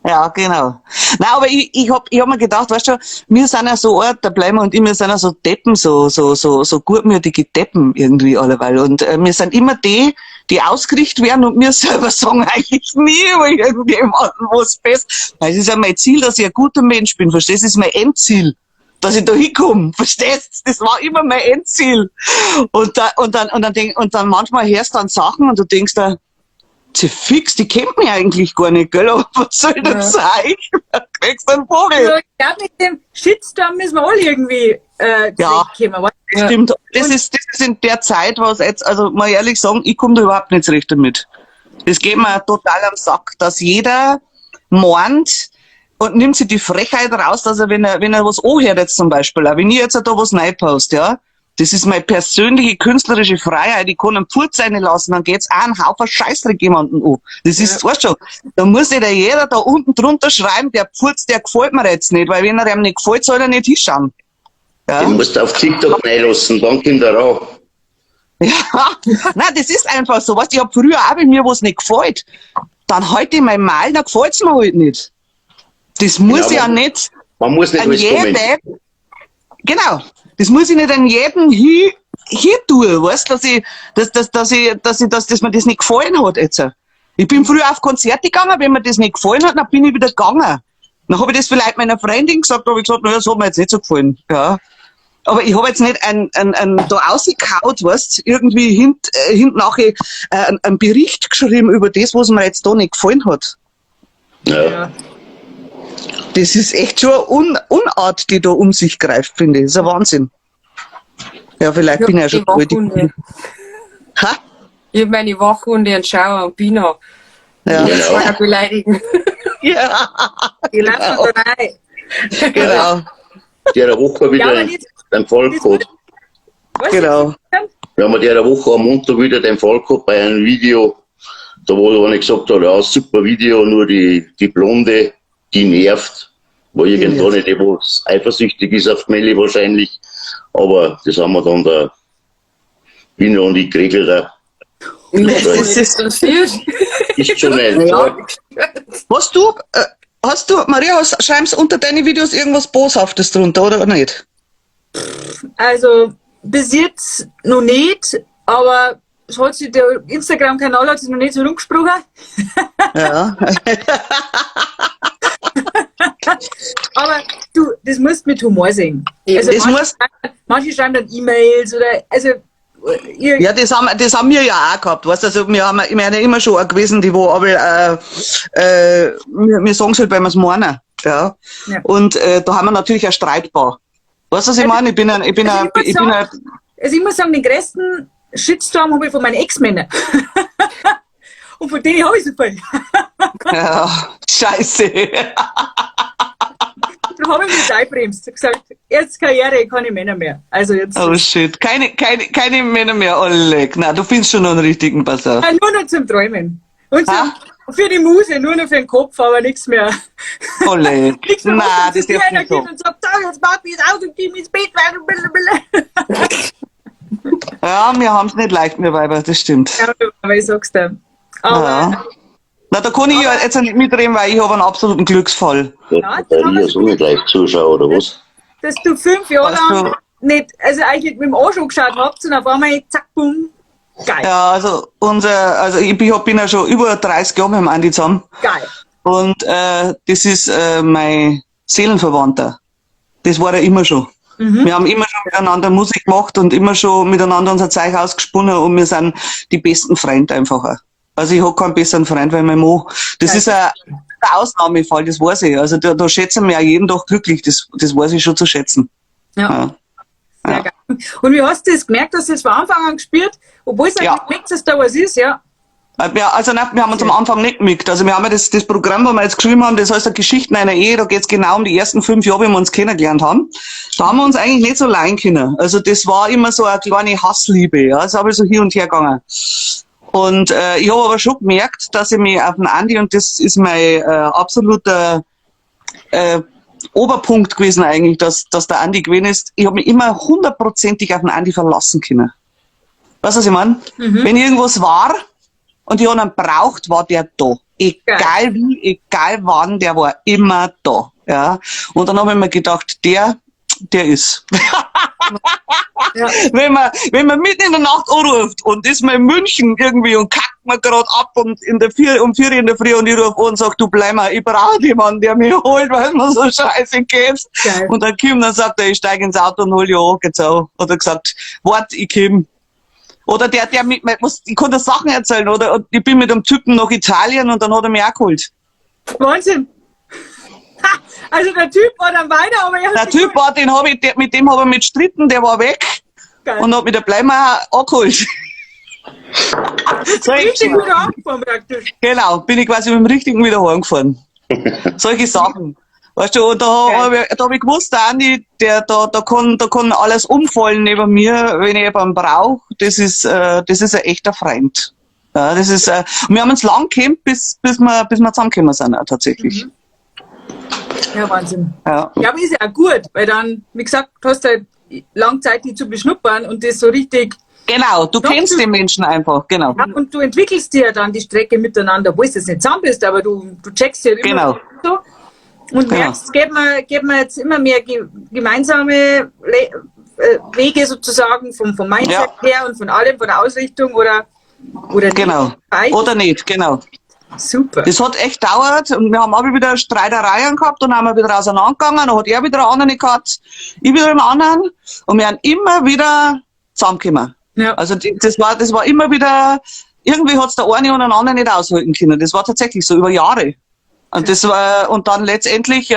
Ja, genau. Nein, aber ich hab mir gedacht, weißt du, wir sind ja so alt, da bleiben wir und ich, wir sind ja so Deppen, so gutmütige Deppen irgendwie alleweil. Und wir sind immer die, die ausgerichtet werden und wir selber sagen eigentlich nie über irgendjemanden was fest. Weil es ist ja mein Ziel, dass ich ein guter Mensch bin, verstehst du? Das ist mein Endziel, dass ich da hinkomme, verstehst du? Das war immer mein Endziel. Und dann manchmal hörst du dann Sachen und du denkst da, sie fix, die kennt mich eigentlich gar nicht, gell? Aber was soll das sein? Da kriegst du einen Vogel. Also, ich glaube, mit dem Shitstorm müssen wir alle irgendwie zurechtkommen. Weißt du? Das stimmt. Das ist in der Zeit, was jetzt, also mal ehrlich sagen, ich komme da überhaupt nicht zurecht damit. Das geht mir total am Sack, dass jeder meint und nimmt sich die Frechheit raus, dass er, wenn er was anhört jetzt zum Beispiel, auch wenn ich jetzt da was reinposte, ja, das ist meine persönliche künstlerische Freiheit. Ich kann einen Purz reinlassen, dann geht's auch einen Haufen Scheißdreck jemanden an. Das ist, weißt du schon, da muss nicht jeder da unten drunter schreiben, der Purz, der gefällt mir jetzt nicht, weil wenn er ihm nicht gefällt, soll er nicht hinschauen. Ja. Den musst du auf TikTok reinlassen, dann kommt er auch. Ja, nein, das ist einfach so. Weißt, ich hab früher auch, wenn mir was nicht gefällt, dann halte ich mein Maul, dann gefällt's mir halt nicht. Das muss Ja, ja nicht Man muss nicht an alles kommentieren. jeden, genau, das muss ich nicht an jeden hier tun, weißt, dass mir das nicht gefallen hat jetzt. Ich bin früher auf Konzerte gegangen, wenn mir das nicht gefallen hat, dann bin ich wieder gegangen. Dann habe ich das vielleicht meiner Freundin gesagt, habe ich gesagt, naja, das hat mir jetzt nicht so gefallen, ja. Aber ich habe jetzt nicht ein da rausgekaut, weißt, irgendwie hinten nachher einen Bericht geschrieben über das, was mir jetzt da nicht gefallen hat. Ja. Ja. Das ist echt schon eine Unart, die da um sich greift, finde ich. Das ist ein Wahnsinn. Ja, vielleicht bin ich ja schon alt. Wachhunde. Ha? Ich hab meine Wachhunde und Schauer und Bina. Ja. Das war ja beleidigen. Ja, Die laufen da rein. genau. Der Woche wieder Ja, aber jetzt- den Fall gehabt. Was? Genau. Wir haben der Woche am Montag wieder den Fall gehabt bei einem Video, da wo einer gesagt hat, ja, super Video, nur die Blonde, die nervt. Wo irgendwo nicht, die wo eifersüchtig ist auf Melli wahrscheinlich. Aber das haben wir dann der Bino und ich geregelt. auch. Mich Das das interessiert. Ist schon ein Ja. Hast du, Maria, schreibst unter deine Videos irgendwas Boshaftes drunter, oder nicht? Also, bis jetzt noch nicht, aber es hat sich der Instagram-Kanal hat sich noch nicht so rumgesprochen. Ja. Aber du, das musst mit Humor sehen. Also Das muss- manche schreiben dann E-Mails oder, also, ihr, Ja, das haben wir ja auch gehabt, weißt du, also wir haben, ich meine, immer schon auch gewesen, die wo aber, wir sagen es halt, weil wir's meinen, ja. Ja. Und da haben wir natürlich auch streitbar. Weißt du, was ich meine? Also ich muss sagen, den größten Shitstorm habe ich von meinen Ex-Männern. Und von denen habe ich so viel. Ja, scheiße. Da habe ich mich eingebremst. Ich hab gesagt, jetzt Karriere, keine Männer mehr. Also jetzt. Oh shit, keine Männer mehr, Oleg. Na, du findest schon noch einen richtigen, pass auf. Ja, nur noch zum Träumen. Und Ha? für die Muse, nur noch für den Kopf, aber nichts mehr. Oleg. Nichts mehr, Na, was das zu dir darfst du einer nicht sagen. kommt und sagt, so, jetzt mach ich es aus und geh ins Bett. Blablabla. Ja, wir haben's nicht leicht, wir Weiber, das stimmt. Ja, aber ich sag's dir. Aber Ja. Na, da kann ich ja jetzt nicht mitreden, weil ich habe einen absoluten Glücksfall. Ja, bei dir so nicht live zuschauen, oder was? dass du 5 Jahre Weißt lang du- nicht, also eigentlich mit dem Arsch angeschaut habt und auf einmal zack, bumm, geil, Ja, also ich bin ja schon über 30 Jahre mit dem Andi zusammen. geil. Und das ist mein Seelenverwandter. Das war er immer schon. Wir haben immer schon miteinander Musik gemacht und immer schon miteinander unser Zeug ausgesponnen und wir sind die besten Freunde einfach auch. Also ich hab keinen besseren Freund, weil mein Mann, das Geil. ist ein Ausnahmefall, das weiß ich. Also da schätzen wir auch jeden Tag glücklich, das weiß ich schon zu schätzen. Ja. Ja. Sehr geil. Und wie hast du das gemerkt, dass du das von Anfang an gespürt, obwohl es Ja. eigentlich gemerkt, dass da was ist, ja? Ja, also nein, wir haben uns am Anfang nicht gemischt. Also wir haben ja das Programm, was wir jetzt geschrieben haben, das heißt ja Geschichten einer Ehe, da geht's genau um die ersten 5 Jahre, wie wir uns kennengelernt haben. Da haben wir uns eigentlich nicht so leiden können. Also das war immer so eine kleine Hassliebe, ja. Das habe ich so hin und her gegangen. Und ich habe aber schon gemerkt, dass ich mich auf den Andi, und das ist mein absoluter Oberpunkt gewesen eigentlich, dass der Andi gewesen ist, ich habe mich immer 100%ig auf den Andi verlassen können. Weißt du, was ich meine? Mhm. Wenn irgendwas war und ich einen braucht, war der da. Egal wie, egal wann, der war immer da. Ja. Und dann habe ich mir gedacht, der ist. Ja. Wenn man mitten in der Nacht anruft und ist mal in München irgendwie und kackt mir gerade ab und um 4 in der Früh und ich rufe an und sag, du bleib mal, ich brauche jemanden, der mich holt, weil mir so scheiße geht. Geil. Und dann kommt und sagt er, ich steige ins Auto und hol dich an, geht's auch. Hat er gesagt, wart, ich komm. Oder der mit mir, ich konnte Sachen erzählen, oder? Und ich bin mit einem Typen nach Italien und dann hat er mich auch geholt. Wahnsinn. Ha, also der Typ war dann weiter, aber er hat Der Typ war, mit dem habe ich mich gestritten, der war weg. Geil. Und hat mich der Bleimer angeholt. Richtig gut angefahren praktisch. Genau, bin ich quasi mit dem richtigen wieder heimgefahren. Solche Sachen. Weißt du, und da habe ich gewusst, der Andi, da kann alles umfallen neben mir, wenn ich jemanden brauche. Das ist ein echter Freund. Ja, das ist, wir haben uns lang gekämpft, bis wir zusammengekommen sind, auch tatsächlich. Mhm. Ja, Wahnsinn. Ja. Ja, aber ist ja auch gut, weil dann, wie gesagt, du hast halt lange Zeit, die zu beschnuppern und das so richtig. Genau, du kennst den Menschen einfach, genau. Ja, und du entwickelst dir ja dann die Strecke miteinander, obwohl du jetzt nicht zusammen bist, aber du checkst ja immer genau. So und merkst, geht man jetzt immer mehr gemeinsame Wege sozusagen vom Mindset her und von allem, von der Ausrichtung oder genau. nicht. Oder nicht, genau. Super. Das hat echt gedauert und wir haben auch wieder Streitereien gehabt und haben wir wieder auseinandergegangen, dann hat er wieder einen anderen gehabt, ich wieder einen anderen und wir haben immer wieder zusammengekommen. Ja. Also das war immer wieder, irgendwie hat's der eine und den anderen nicht aushalten können. Das war tatsächlich so über Jahre. Und das war, und dann letztendlich,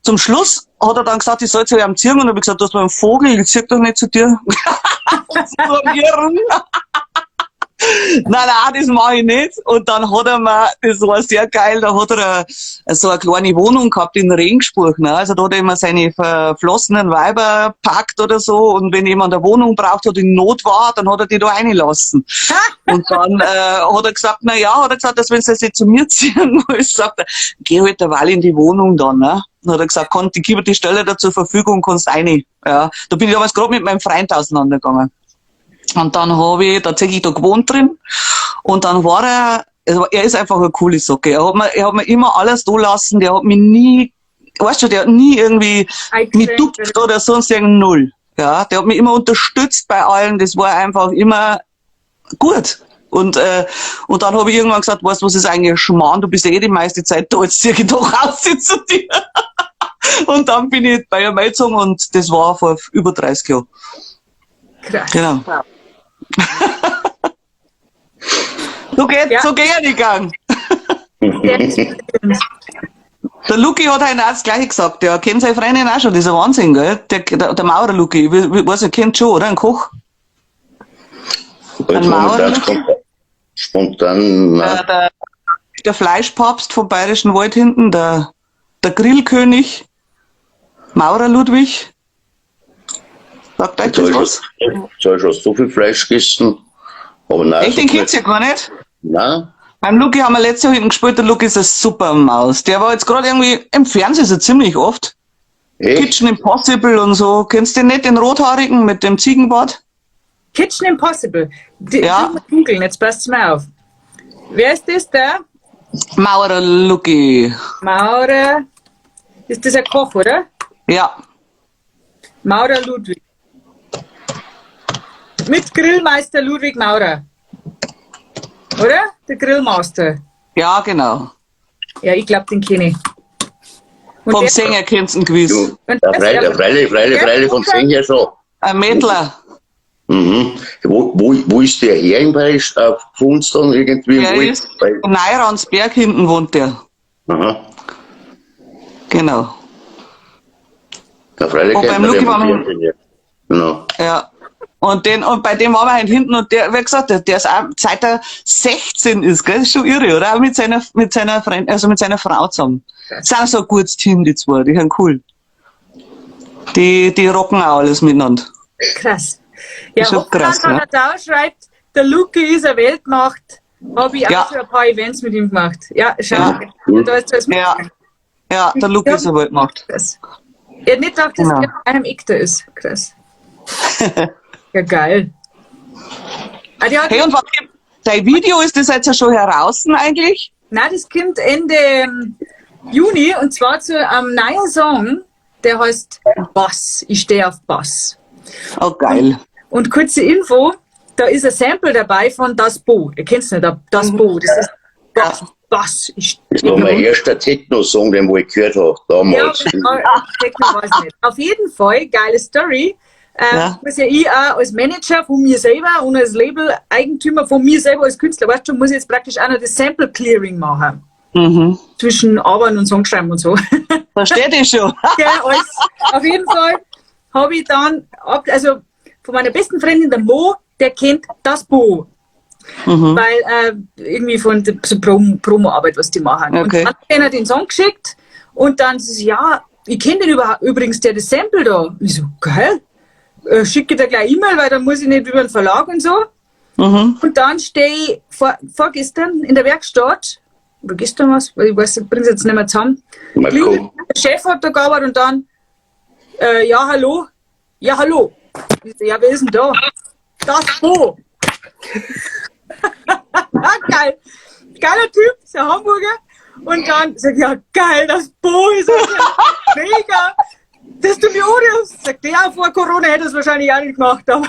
zum Schluss hat er dann gesagt, ich soll zu ihm ziehen und habe ich gesagt, du hast mir einen Vogel, ich zieh doch nicht zu dir. Nein, nein, das mache ich nicht. Und dann hat er mir, das war sehr geil, da hat er so eine kleine Wohnung gehabt in Regensburg, ne? Also da hat er immer seine verflossenen Weiber gepackt oder so. Und wenn jemand eine Wohnung braucht hat, in Not war, dann hat er die da reinlassen. Und dann hat er gesagt, na ja, hat er gesagt, dass wenn sie jetzt zu mir ziehen muss, sagt er, geh halt derweil in die Wohnung dann, ne? Dann hat er gesagt, ich gebe die Stelle da zur Verfügung, kannst rein. Ja, da bin ich damals gerade mit meinem Freund auseinandergegangen. Und dann habe ich tatsächlich da gewohnt drin. Und dann war er, also er ist einfach eine coole Socke. Er hat mir immer alles da lassen. Der hat mich nie, weißt du, der hat nie irgendwie mich dupft oder sonst irgend null. Ja, der hat mich immer unterstützt bei allen. Das war einfach immer gut. Und dann habe ich irgendwann gesagt, weißt du, was ist eigentlich Schmarrn? Du bist ja eh die meiste Zeit da, jetzt zieh ich doch raus zu dir. Und dann bin ich bei ihm eingezogen und das war vor über 30 Jahren. Krass. Genau. So geht, Ja. so geht er nicht gegangen. Der Luki hat heute auch das Gleiche gesagt. Der kennt seine Freundin auch schon. Das ist ein Wahnsinn, gell? Der Maurer Luki, ich weiß nicht, kennt schon, oder? Ein Koch? Ein Maurer? Spontan, nein. Der Fleischpapst vom Bayerischen Wald hinten, der Grillkönig, Maurer Ludwig. Sagt euch das was? Jetzt habe ich schon so viel Fleisch gegessen. Aber nein. Echt, den kennt's ja gar nicht? Nein. Beim Luki haben wir letztes Jahr hinten gespielt, der Luki ist eine super Maus. Der war jetzt gerade irgendwie im Fernsehen so ziemlich oft. Echt? Kitchen Impossible und so. Kennst du den nicht, den Rothaarigen mit dem Ziegenbart? Kitchen Impossible. Ja. Googeln, jetzt passt's mir auf. Wer ist das da? Maurer Luki. Maurer. Ist das ein Koch, oder? Ja. Maurer Ludwig. Mit Grillmeister Ludwig Maurer. Oder? Der Grillmaster. Ja, genau. Ja, ich glaube, den kenne ich. Und Vom Sänger kennst du ihn gewiss. Ja, freilich, vom Sänger schon. Ein Mädler. Mhm. Wo ist der her im Bayerisch? Von uns dann irgendwie? Der ist in Neiransberg hinten wohnt der. Aha. Genau. Ja, freilich Und beim Luki waren wir. Genau. Ja. Und bei dem waren wir halt hinten und der, wie gesagt, der ist auch, seit er 16 ist, gell, ist schon irre, oder? Auch mit seiner Freundin, also mit seiner Frau zusammen. Das ist auch so ein gutes Team, die zwei, die sind cool. Die rocken auch alles miteinander. Krass. Ja, ist schon krass, ne? Da schreibt, der Luki ist eine Weltmacht. Habe ich auch schon ein paar Events mit ihm gemacht. Ja, schau. Ja. Da ist alles ja. Ja, der Luki ist eine Weltmacht. Krass. Ich hätte nicht gedacht, dass der einem Eck da ist. Krass. Ja, geil. Ah, Hey, und was, dein Video, ist das jetzt ja schon heraus eigentlich? Nein, das kommt Ende Juni und zwar zu einem neuen Song, der heißt Bass. Ich stehe auf Bass. Oh, geil. Und kurze Info, da ist ein Sample dabei von Das Bo. Ihr kennt's nicht, Das Bo. Das ist Bass. Bass. Ich das war mein erster Techno-Song, den ich gehört habe, damals. Ja, Techno weiß ich nicht. Auf jeden Fall, geile Story. Muss ja ich auch als Manager von mir selber und als Label-Eigentümer von mir selber als Künstler, weißt du, muss ich jetzt praktisch auch noch das Sample-Clearing machen. Mhm. Zwischen Arbeiten und Songschreiben und so. Versteht ihr schon. Ja, alles. Auf jeden Fall habe ich dann, also von meiner besten Freundin, der Mo, der kennt das Bo. Mhm. Weil irgendwie von der so Promo-Arbeit, was die machen. Okay. Und dann hat einer den Song geschickt und dann so, ja, ich kenne den überhaupt, übrigens, der das Sample da. Ich so, geil. Schicke dir gleich E-Mail, weil dann muss ich nicht über den Verlag und so. Mhm. Und dann stehe ich vorgestern in der Werkstatt, oder gestern was, weil ich weiß, ich bring's jetzt nicht mehr zusammen. Der Chef hat da gearbeitet und dann, ja, hallo. Ja, hallo. Ich so, ja, wer ist denn da? Das Bo. Geil. Geiler Typ, ist ein Hamburger. Und dann sag ich, ja, geil, das Bo ist ja mega. Dass du mir anrufst. Sagt der, ja, vor Corona hätte es wahrscheinlich auch nicht gemacht, aber.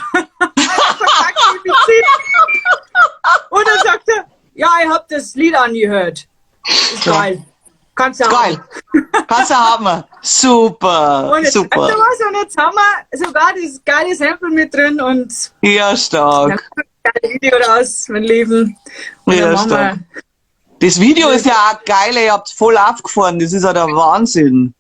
Und dann sagt er, Ja, ich hab das Lied angehört. Ist geil. Kannst du Geil. haben. Kannst du haben. Super, Und jetzt, super. Weißt du was? Und jetzt haben wir sogar das geile Sample mit drin und Ja, stark. geile Video raus, mein Leben. Und Ja, dann machen stark. Das Video ist ja auch geil, ey, ihr habt voll aufgefahren, das ist ja der Wahnsinn.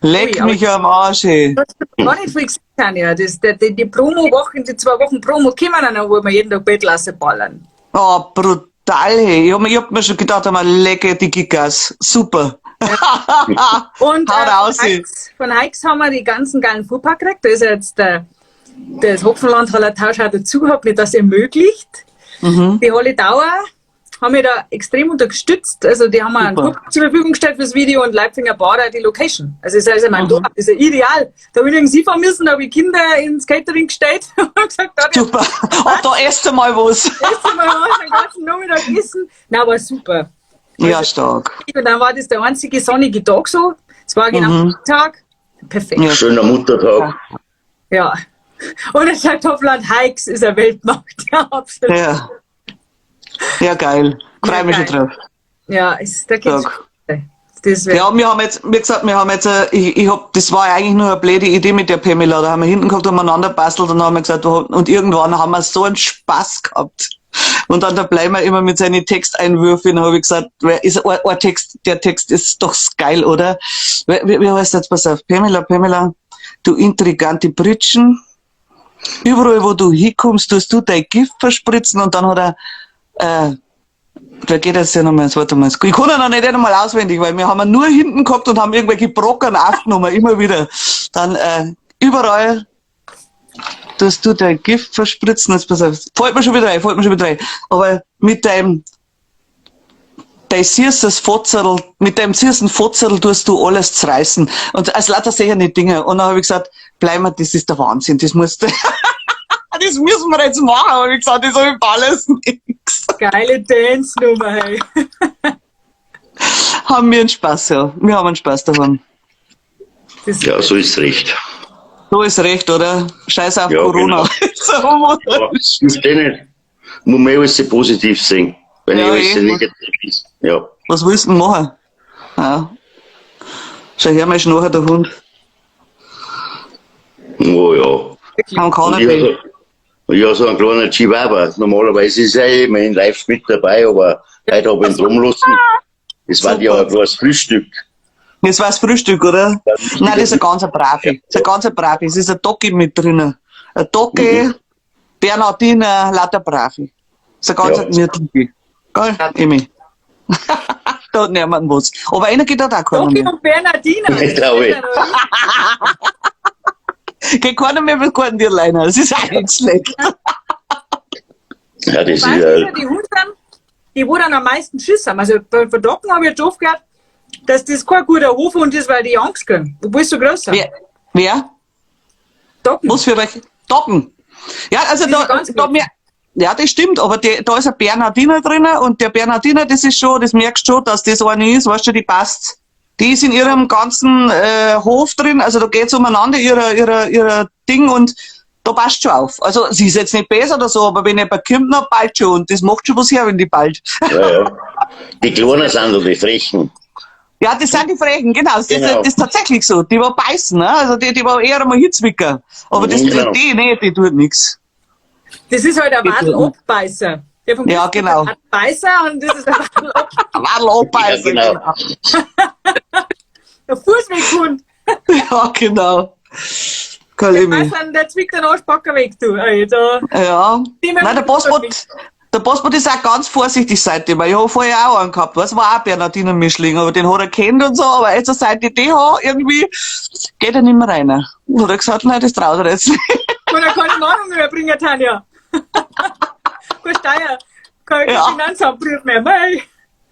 Leck Ui, aber- mich am Arsch, ey. wir gar nicht viel gesehen, Tanja. Das, die Promo-Wochen, die 2 Wochen Promo kommen dann noch, wo wir jeden Tag Bettlasse ballern. Oh, brutal, hey. Ich hab mir schon gedacht, einmal lecke die Gigas. Super. Und Hau raus, von, ey. Heix, von Heix haben wir die ganzen geilen Fuhrpark gekriegt. Da ist ja jetzt das Hopfenland Hallertausch auch dazu, hat mir das ermöglicht. Die Halle Dauer haben mich da extrem unterstützt. Also die haben mir einen Super. Fuhrpark zur Verfügung gestellt fürs Video und Leipfinger Bader die Location. Also das ist ja mein Dorf, das ist ja ideal. Da habe ich nirgends hinfahren müssen, da habe ich Kinder ins Catering gestellt und gesagt, da Super. Oh, da esst du mal was. essen wir was, den ganzen Nachmittag essen. Na, war super. Ja, stark. Und dann war das der einzige sonnige Tag so. Es war genau Tag. Perfekt. Ja. Schöner Muttertag. Ja. Und er sagt, Hofland Heix ist eine Weltmacht. Ja, absolut. Ja. Ja, geil. Freue mich Ja, schon geil. drauf. Ja, da geht's. Stark. Das wär, Ja, wir haben jetzt, wie gesagt, wir haben jetzt, ich, ich hab, das war ja eigentlich nur eine blöde Idee mit der Pamela. Da haben wir hinten gehabt, umeinander bastelt und haben wir gesagt, und irgendwann haben wir so einen Spaß gehabt. Und dann da bleiben wir immer mit seinen Texteinwürfen, habe ich gesagt, wer ist ein Text, der Text ist doch geil, oder? Wie heißt das? Pass auf, Pamela, Pamela, du intrigante Britschen. Überall, wo du hinkommst, tust du dein Gift verspritzen und dann hat er, da geht das ja nochmal, warte mal. Ich kann ihn noch nicht einmal auswendig, weil wir haben ihn nur hinten gehabt und haben irgendwelche Brocken aufgenommen, immer wieder. Dann überall tust du dein Gift verspritzen. Jetzt pass auf, fällt mir schon wieder rein, fällt mir schon wieder rein. Aber mit deinem dein süßes Fotzerl, mit deinem süßen Fotzerl tust du alles zerreißen. Und als lauter sicher nicht Dinge. Und dann habe ich gesagt, bleib mir, das ist der Wahnsinn, das musst du, das müssen wir jetzt machen. Habe ich gesagt, das habe ich alles nix. Geile Dance-Nummer, hey. Haben wir einen Spaß, ja. Wir haben einen Spaß davon. Das Ja, so ist recht. So ist recht, oder? Scheiß auf Ja, Corona. So muss Ja, hilft eh nicht. Muss man eh alles positiv sehen. Wenn Ja, eh alles eh. negativ ist. Ja. Was willst du denn machen? Ja. Schau her, mein Schnurrer, der Hund. Oh ja. Am Und ich Kanapee. habe so, ich hab so einen kleinen Chihuahua. Normalerweise ist er eh immer in live mit dabei, aber heute habe ich ihn drum lassen. Das war ja ein kleines Frühstück. Das war das Frühstück, oder? Nein, das ist ein ganz brave. Das ist ein ganz brave. Es ist ein Doggy mit drinnen. Ein Doggy, Bernhardiner, lauter brave. Das ist ein ganz Ja. gemütliche. Gell, Emi? Da hat niemand was. Aber einer geht auch keiner Doki mehr. und Bernardiner. Ich glaube. Geht keiner mehr mit keinem Dirleiner. Das ist auch nicht schlecht. Ja, das ist Weißt ja, du, die Hunde, die wo dann am meisten Schiss haben. Also bei Docken habe ich jetzt oft gehört, dass das kein guter Hofhund ist, weil die Angst kriegen. Obwohl sie so groß sind. Wer? Wer? Docken. Was für welche? Doggen. Ja, also Diese da, ganz da großen. mir, ja, das stimmt, aber die, da ist ein Bernhardiner drinnen und der Bernhardiner, das ist schon, das merkst du schon, dass das eine ist, weißt du, die passt. Die ist in ihrem ganzen Hof drin, also da geht's umeinander, ihrer Ding und da passt schon auf. Also sie ist jetzt nicht besser oder so, aber wenn jemand kommt, dann bald schon und das macht schon was her, wenn die bald. ja, ja. Die Kleinen sind doch die Frechen. Ja, das sind die Frechen, genau. Das, Genau. Ist, das ist tatsächlich so. Die war beißen, ne? Also die war eher einmal Hitzwicker. Aber das Genau. die, nee, die tut nix. Das ist halt ein Die tut Wadelopbeißer. Der vom Ja, genau. Ein Beißer und das ist ein Wadelop, Wadel Ja, genau. der Fußweghund. Ja, genau. Der Kalimi. Beißer, der zwickt den Arschbacker weg, du. Ey, da. Ja. Die mit Nein, der dem Bossbot, der Bossbot ist auch ganz vorsichtig seitdem, weil ich habe vorher auch einen gehabt, was war auch Bernhardiner Mischling, aber den hat er kennt und so, aber jetzt seit ich den habe, irgendwie geht er nicht mehr rein. Und hat er gesagt, nein, das traut er jetzt nicht. Und er keine Mahnung mehr bringen, Tanja. Kein Steuer, kein Ja. Finanzamtbrief mehr. Mei.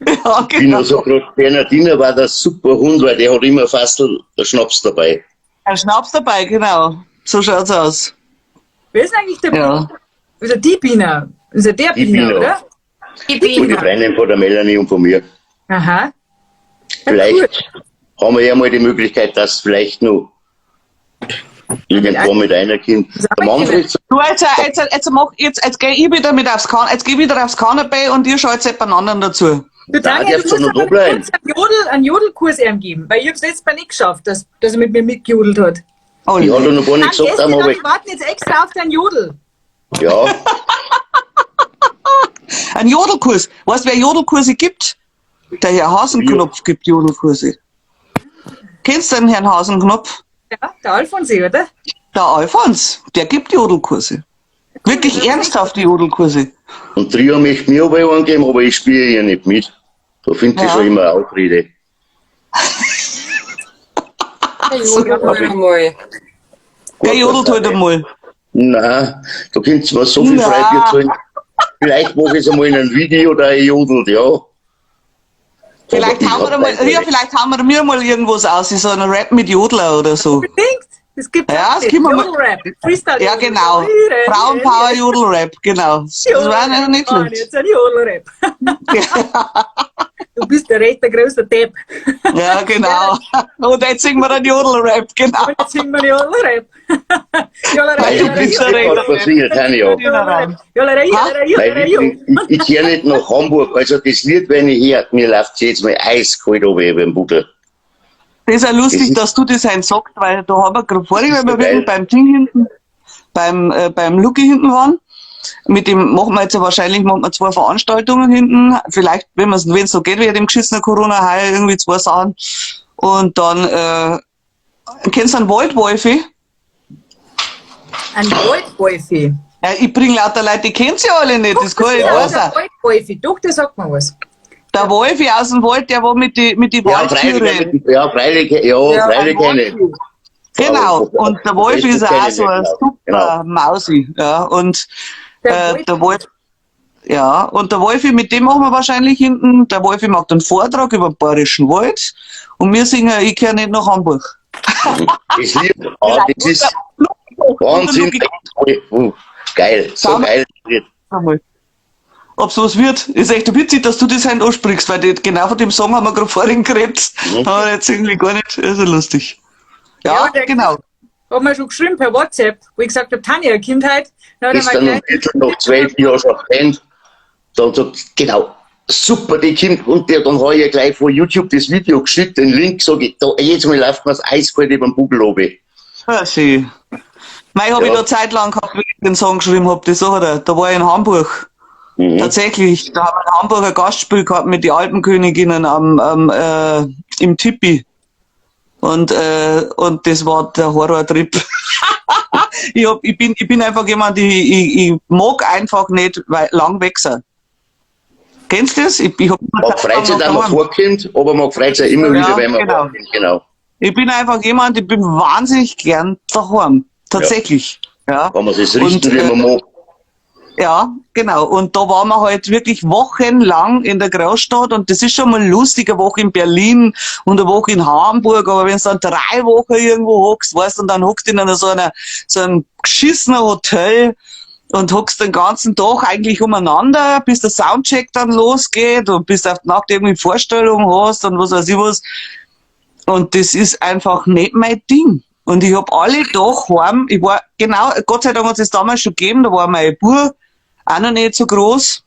Ja, Ich bin genau. so gerade, Bernhardiner war der super Hund, weil der hat immer fast Schnaps dabei. Ein Schnaps dabei, genau. So schaut's aus. Wer ist eigentlich der Ja. Biene? Ist er die Biene? Ist er der Die Biene, Biene. oder? Die Und die Biene. Freundin von der Melanie und von mir. Aha. Vielleicht haben wir ja mal die Möglichkeit, dass vielleicht noch Irgendwo mit einer Kind. Der Manfred Du, jetzt geh ich wieder mit aufs jetzt geh ich wieder aufs Kanapee und ihr schaut jemand anderen dazu. Du, Tanja, du musst noch da bleiben. Einen Jodelkurs ihm geben, weil ich hab's letztes Mal nicht geschafft, dass er mit mir mitgejodelt hat. Oh, ich habe noch gar nicht gesagt, aber ich warte jetzt extra auf deinen Jodel. Ja. Ein Jodelkurs. Weißt du, wer Jodelkurse gibt? Der Herr Hasenknopf gibt Jodelkurse. Kennst du den Herrn Hasenknopf? Ja, der Alfons, oder? Der Alfons, der gibt Jodelkurse. Wirklich ernsthafte Jodelkurse. Und Trio möchte mir aber angeben, aber ich spiele ja nicht mit. Da finde ich schon immer eine Ausrede. Der jodelt halt einmal. Der jodelt halt einmal. Nein, da könnt ihr mir so viel Freibier zahlen. Vielleicht mache ich es einmal in einem Video oder ich jodelt, ja. Vielleicht haben wir mir mal irgendwas aus, so einen Rap mit Jodler oder so. Unbedingt! Es gibt ja, es gibt Jodel-Rap. Freestyle. Ja, genau. Frauenpower Jodel-Rap, genau. Das war nicht schlecht. Jetzt ein Jodel-Rap. Du bist der recht der größte Depp. Ja, genau. Und jetzt singen wir einen Jodel-Rap, genau. Und jetzt singen wir einen Jodel-Rap. Du bist der Ich gehe nicht nach Hamburg. Also das Lied, wenn ich höre, mir läuft jetzt mal eiskalt runter über den Buckel. Das ist ja lustig, dass du das einen sagst, weil da haben wir gerade vorhin, weil wir wirklich beim Ding hinten, beim Lucky hinten waren. Mit dem machen wir jetzt ja wahrscheinlich machen wir 2 Veranstaltungen hinten. Vielleicht, wenn es so geht, wird im geschissenen Corona heuer irgendwie 2 Sachen. Und dann, kennst du einen Waldwolfi? Ein Waldwolfi? Ja, ich bring lauter Leute, die kennt sie alle nicht. Das kann ich nicht sein. Waldwolfi, doch, der sagt mir was. Der Wolfi aus dem Wald, der war mit die Waldtieren. Ja, freilich, ja, freilich kenne ich. Genau, und der Wolfi ist auch so ein super Mausi. Ja, und der Wolf, ja, und der Wolfi, mit dem machen wir wahrscheinlich hinten, der Wolfi macht einen Vortrag über den Bayerischen Wald und wir singen, ich kehre nicht nach Hamburg. Das Lied, das ist Wahnsinn. Geil, so geil. Ob's was wird, ist echt witzig, dass du das heute ansprichst, weil genau von dem Song haben wir gerade vorhin geredet. Mhm. Aber jetzt irgendwie gar nicht, ist ja lustig. Ja, ja, genau. Hat mir schon geschrieben per WhatsApp, wo ich gesagt habe, Tanja, Kindheit. Gestern um 11:15 Uhr schon gepennt. Dann sagt, genau, super, die kommt. Und der, dann habe ich ja gleich von YouTube das Video geschickt, den Link, sage ich, da, jedes Mal läuft mir das eiskalt über den Bugel runter. Ja, schön. Mei, habe ich da Zeit lang gehabt, wie ich den Song geschrieben habe, das sagt er. Da war ich in Hamburg. Mhm. Tatsächlich, da haben wir in Hamburg ein Gastspiel gehabt mit den Alpenköniginnen im Tipi. Und das war der Horrortrip. Ich bin einfach jemand, ich mag einfach nicht lang weg sein. Kennst du das? Ich hab mag Freizeit auch mal vorkommt, aber mag Freizeit immer wieder, wenn man genau. Genau. Ich bin einfach jemand, ich bin wahnsinnig gern daheim. Tatsächlich. Ja. Kann man sich richten, wie man mag. Ja, genau. Und da waren wir halt wirklich wochenlang in der Großstadt und das ist schon mal lustig, eine Woche in Berlin und eine Woche in Hamburg, aber wenn du dann 3 Wochen irgendwo hockst, weißt du, und dann hockst du in so einem geschissenen Hotel und hockst den ganzen Tag eigentlich umeinander, bis der Soundcheck dann losgeht und bis du auf die Nacht irgendwie Vorstellung hast und was weiß ich was. Und das ist einfach nicht mein Ding. Und ich hab alle Tag heim, ich war, genau, Gott sei Dank hat es das damals schon gegeben, da war mein Bub auch noch nicht so groß.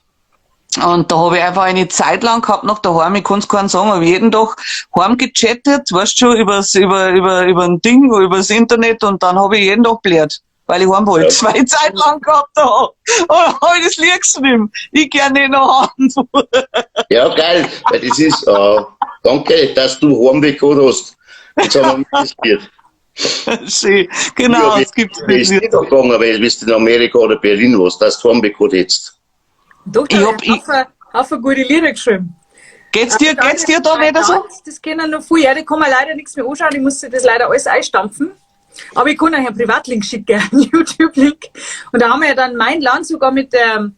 Und da habe ich einfach eine Zeit lang gehabt noch daheim, ich kann's keinen sagen, habe jeden Tag heim gechattet, weißt du schon, über ein Ding, übers Internet und dann habe ich jeden Tag blärt, weil ich heim wollte. Ja. 2 Zeit lang gehabt da. Und dann habe ich das Lied geschrieben. Ich geh nicht nach Hamburg. Ja, geil, weil das ist, danke, dass du Heimweh gehabt hast. Jetzt haben wir mitgespielt. Schön, genau, ja, es gibt es nicht gegangen, weil du bist in Amerika oder Berlin warst, dass du Heimweh gehabt hättest. Doch, ich habe Haufen gute Lieder geschrieben. Geht's dir da nicht so? Das kennen noch viele. Ja, da kann man leider nichts mehr anschauen. Ich musste das leider alles einstampfen. Aber ich kann euch einen Privatlink schicken, einen YouTube-Link. Und da haben wir ja dann mein Land sogar mit der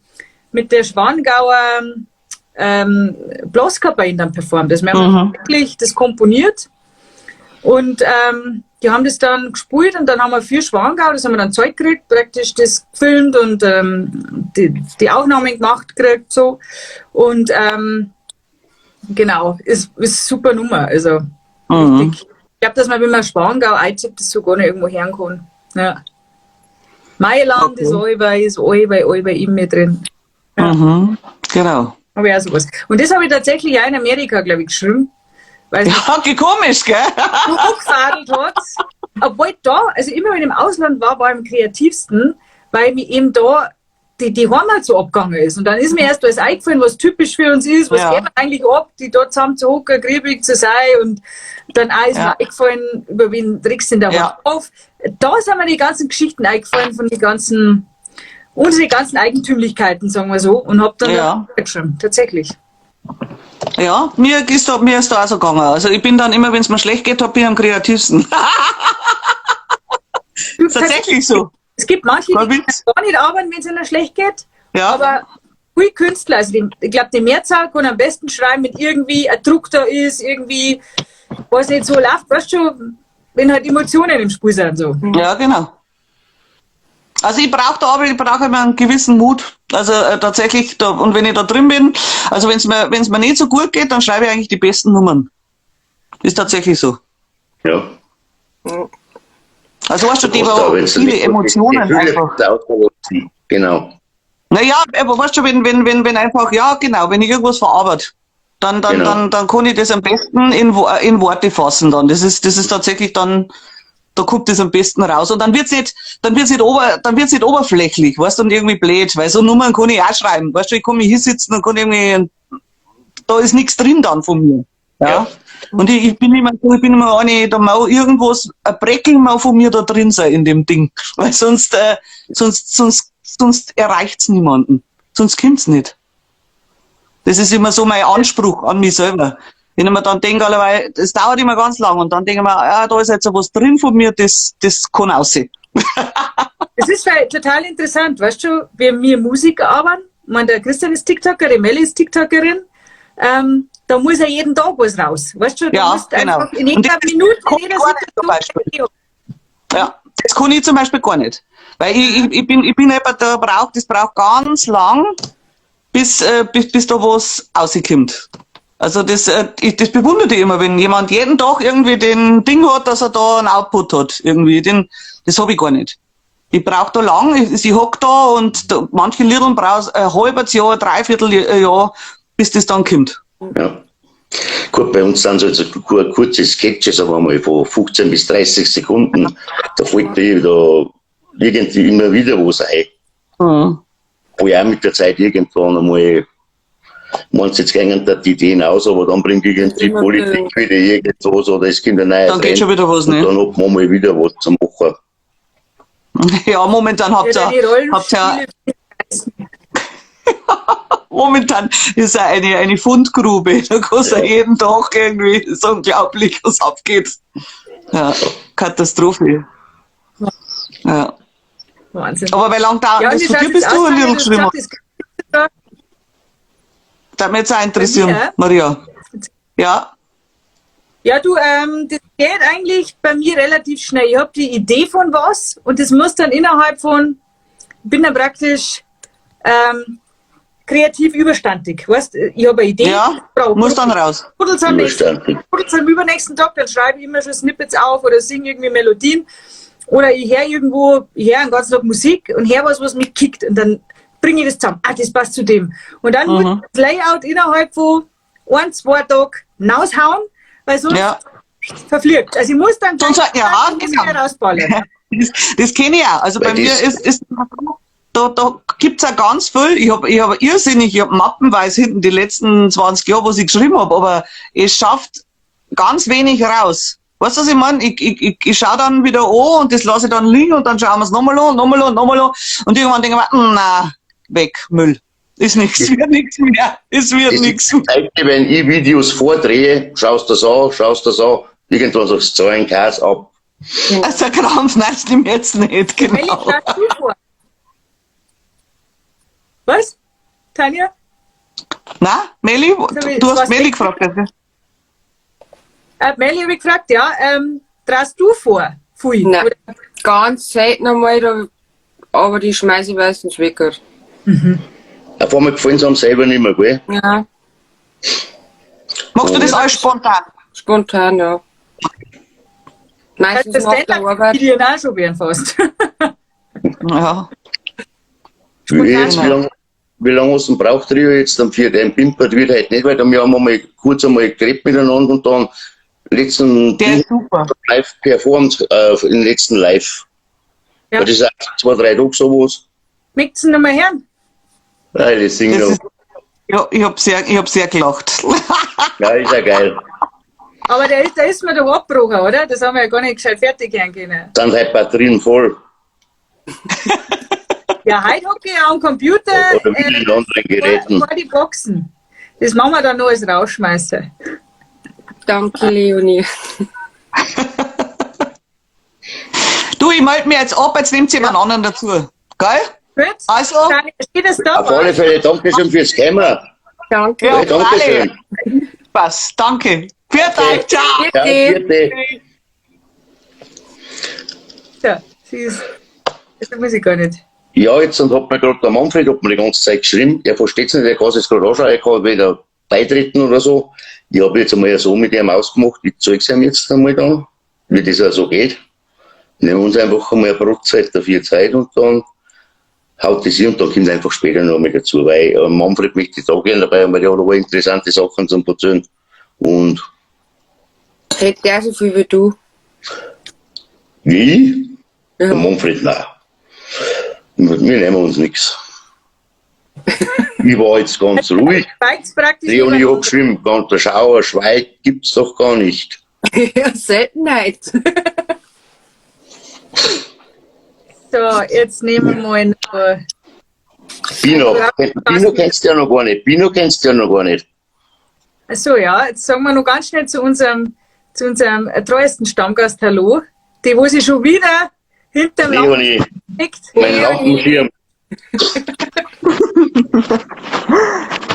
Schwangauer Blaskapelle dann performt. Also wir haben wirklich das komponiert. Und die haben das dann gespielt und dann haben wir für Schwangau, das haben wir dann Zeug gekriegt, praktisch das gefilmt und die Aufnahmen gemacht gekriegt, so. Und genau, ist super Nummer. Also, richtig. Ich glaube, dass man, wenn man Schwangau eintippt, das so gar nicht irgendwo hören kann. Ja. Mailand ist allweil in mir drin. Mhm, genau. Habe ich auch sowas. Und das habe ich tatsächlich auch in Amerika, glaube ich, geschrieben. Weil es Ja, komisch, gell? so angefadelt hat. Obwohl da, also immer wenn ich im Ausland war, war ich am kreativsten, weil mir eben da die Heimat so abgegangen ist. Und dann ist mir erst alles eingefallen, was typisch für uns ist, was geht eigentlich ab, die da zusammen zu hocken, griebig zu sein. Und dann auch ist mir eingefallen, über wen trägst du denn da auf. Da sind mir die ganzen Geschichten eingefallen von den ganzen, unsere ganzen Eigentümlichkeiten, sagen wir so, und hab dann da geschrieben, tatsächlich. Ja, mir ist da auch so gegangen. Also ich bin dann immer, wenn's mir schlecht geht, bin ich am kreativsten. Du, Tatsächlich so. Es gibt manche, die Kein Witz. gar nicht arbeiten, wenn's ihnen schlecht geht. Ja. Aber viele Künstler, also die, ich glaub, die Mehrzahl kann am besten schreiben, wenn irgendwie ein Druck da ist, irgendwie, was nicht so läuft, weißt du, wenn halt Emotionen im Spiel sind. So. Ja, genau. Also ich brauch da aber, ich brauch immer einen gewissen Mut. Also tatsächlich, da, und wenn ich da drin bin, also wenn's mir nicht so gut geht, dann schreibe ich eigentlich die besten Nummern. Ist tatsächlich so. Ja. Also weißt du, die Du hast wo da, wenn's viele nicht gut geht, Emotionen Gefühle einfach. auslassen. Genau. Naja, aber weißt du, wenn einfach, ja genau, wenn ich irgendwas verarbeite, dann kann ich das am besten in Worte fassen dann. Das ist tatsächlich dann, da kommt das am besten raus. Und dann wird's nicht, dann wird's nicht ober, dann wird's nicht oberflächlich, weißt du, und irgendwie blöd, weil so Nummern kann ich auch schreiben. Weißt du, ich kann mich hinsitzen und kann irgendwie, da ist nichts drin dann von mir. Ja. Und ich bin immer so, ich bin immer eine, da mau irgendwas, ein Breckel mau von mir da drin sein in dem Ding. Weil sonst erreicht's niemanden. Sonst kommt's nicht. Das ist immer so mein Anspruch an mich selber. Wenn ich mir dann denke, alleweil, das dauert immer ganz lang und dann denke ich mir, ah, da ist jetzt was drin von mir, das kann aussehen. Das ist vielleicht total interessant, weißt du, wenn wir Musiker arbeiten, ich meine, der Christian ist TikToker, die Melli ist TikTokerin, da muss ja jeden Tag was raus, weißt du, da Ja, musst du genau. einfach in Und jeder das Minute, in kann ich jeder gar nicht zum Situation Beispiel. Ja, das kann ich zum Beispiel gar nicht. Weil ich bin jemand, der braucht, das braucht ganz lang, bis da was rauskommt. Also das bewundere ich immer, wenn jemand jeden Tag irgendwie den Ding hat, dass er da einen Output hat. Irgendwie. Den, das hab ich gar nicht. Ich brauch da lang, ich hock da und da, manche Liedern brauchst ein halbes Jahr, dreiviertel Jahr, bis das dann kommt. Ja. Gut, bei uns sind so jetzt kurze Sketches, aber mal von 15 bis 30 Sekunden. Da fällt mir da irgendwie immer wieder was ein. Wo ich auch mit der Zeit irgendwann einmal, meinst du, jetzt gehen da die Ideen aus, aber dann bringt irgendwie Immer Politik wieder. wieder irgendwas oder es kommt ein neuer Dann geht Trend schon wieder was, und ne? dann hat man mal wieder was zu machen. Ja, momentan habt Ja, ihr, die Rollen habt ihr spielen. Momentan ist ja eine Fundgrube. Da kannst du jeden Tag irgendwie, ist unglaublich, was abgeht. Ja, Katastrophe. Ja. Wahnsinn. Aber wie lange dauert Ja, das und von ich dir, bis weiß du jetzt ein auch Lied nicht, geschrieben was hast? du gesagt hast. Das würde mich jetzt auch interessieren, Bei mir? Maria. Ja. Ja, du, das geht eigentlich bei mir relativ schnell. Ich hab die Idee von was und das muss dann innerhalb von, bin dann praktisch kreativ überstandig. Weißt, ich hab eine Idee. Ja, brauch muss dann raus. Pudels am nächsten, Überstandig. Pudels am übernächsten Tag, dann schreibe ich immer schon Snippets auf oder singe irgendwie Melodien. Oder ich hör irgendwo, ich hör den ganzen Tag Musik und hör was, was mich kickt. Und dann bringe ich das zusammen. Ah, das passt zu dem. Und dann muss ich das Layout innerhalb von 1, 2 Tagen raushauen, weil sonst verfliegt. Also ich muss dann Sonst, gleich ja, muss ich genau. rausballern. Das kenne ich auch. Also bei Weil mir das ist da, da gibt's auch ganz viel. Ich hab irrsinnig, ich hab mappenweise hinten die letzten 20 Jahre, was ich geschrieben hab, aber es schafft ganz wenig raus. Weißt du, was ich mein? Ich schau dann wieder an und das lasse ich dann liegen und dann schauen wir's nochmal an, nochmal an, nochmal an und irgendwann denke ich mir, na, weg, Müll. Ist nix, wird nix mehr. Es wird Das nix ist das Gleiche, wenn ich Videos vordrehe, schaust das an, schaust das an, irgendwann sagst du, zahlen Kass ab. Also Krampf, nein, das nehme ich jetzt nicht, Welche genau. schreibst du vor? Was? Tanja? Na, Melli, Sag ich, du hast was Melli denkst du? gefragt, gell? Melli habe ich gefragt, ja. Drehst du vor? Pfui. Nein. Oder? Ganz selten einmal, da, aber die schmeiße ich meistens weg. Auf einmal gefallen sie einem selber nicht mehr, gell? Ja. Machst du das alles spontan? Spontan, ja. Meistens Das nach der Arbeit. Comedian auch schon werden fast. Ja. Wie, jetzt, wie lang hast du denn braucht, Rio, jetzt dann für den Pimpert wird halt nicht, weil wir haben einmal kurz einmal geredet miteinander und dann letzten Der ist super. Live performt, im letzten Live. Ja. Das ist auch 2, 3 Tage sowas. Möchtest du noch mal hören? Nein, das singen Das noch. ist, ja, ich hab sehr gelacht. Ja, ist ja geil. Aber der ist mir doch abgebrochen, oder? Das haben wir ja gar nicht gescheit fertig hören können. Sind halt Batterien voll. Ja, heute hocke ich am Computer Oder mit den anderen Geräten. vor die Boxen. Das machen wir dann noch als Rausschmeißer. Danke, Leonie. Du, ich melde mich jetzt ab, jetzt nehmt ihr jemand anderen dazu. Gell? Gut? Also, Dann steht es da. Auf alle Fälle, Dankeschön fürs Kommen. Danke. Ja. Ja, Dankeschön. Spaß. Danke. Viert euch. Ciao. Ja, Bitte. vierte. Ja, sie ist, das muss ich gar nicht. Ja, jetzt und hat mir gerade der Manfred hat mir die ganze Zeit geschrieben, er versteht's nicht, er kann sich gerade anschauen, er kann weder beitreten oder so. Ich habe jetzt einmal so mit ihm ausgemacht, ich zeig's ihm jetzt einmal dann, wie das auch so geht. Nehmen wir uns einfach einmal eine Brotzeit dafür Zeit und dann haut das hin und dann kommt einfach später noch einmal dazu, weil Manfred möchte da gerne dabei haben, weil der hat aber interessante Sachen zum Erzählen. Und Redet der so viel wie du? wie? Ja. Der Manfred, nein. Wir nehmen uns nichts. Ich war jetzt ganz ruhig. Schweigt's praktisch. Leonie hat geschrieben, ganz der Schauer, Schweig gibt's doch gar nicht. Ja, Seltenheit. So, jetzt nehmen wir mal noch. Pino, Pino kennst du ja noch gar nicht. Pino kennst du ja noch gar nicht. Ach so, ja, jetzt sagen wir noch ganz schnell zu unserem treuesten Stammgast Hallo, die wo sich schon wieder hinterm Leonie, Lampen liegt. mein Lampenschirm.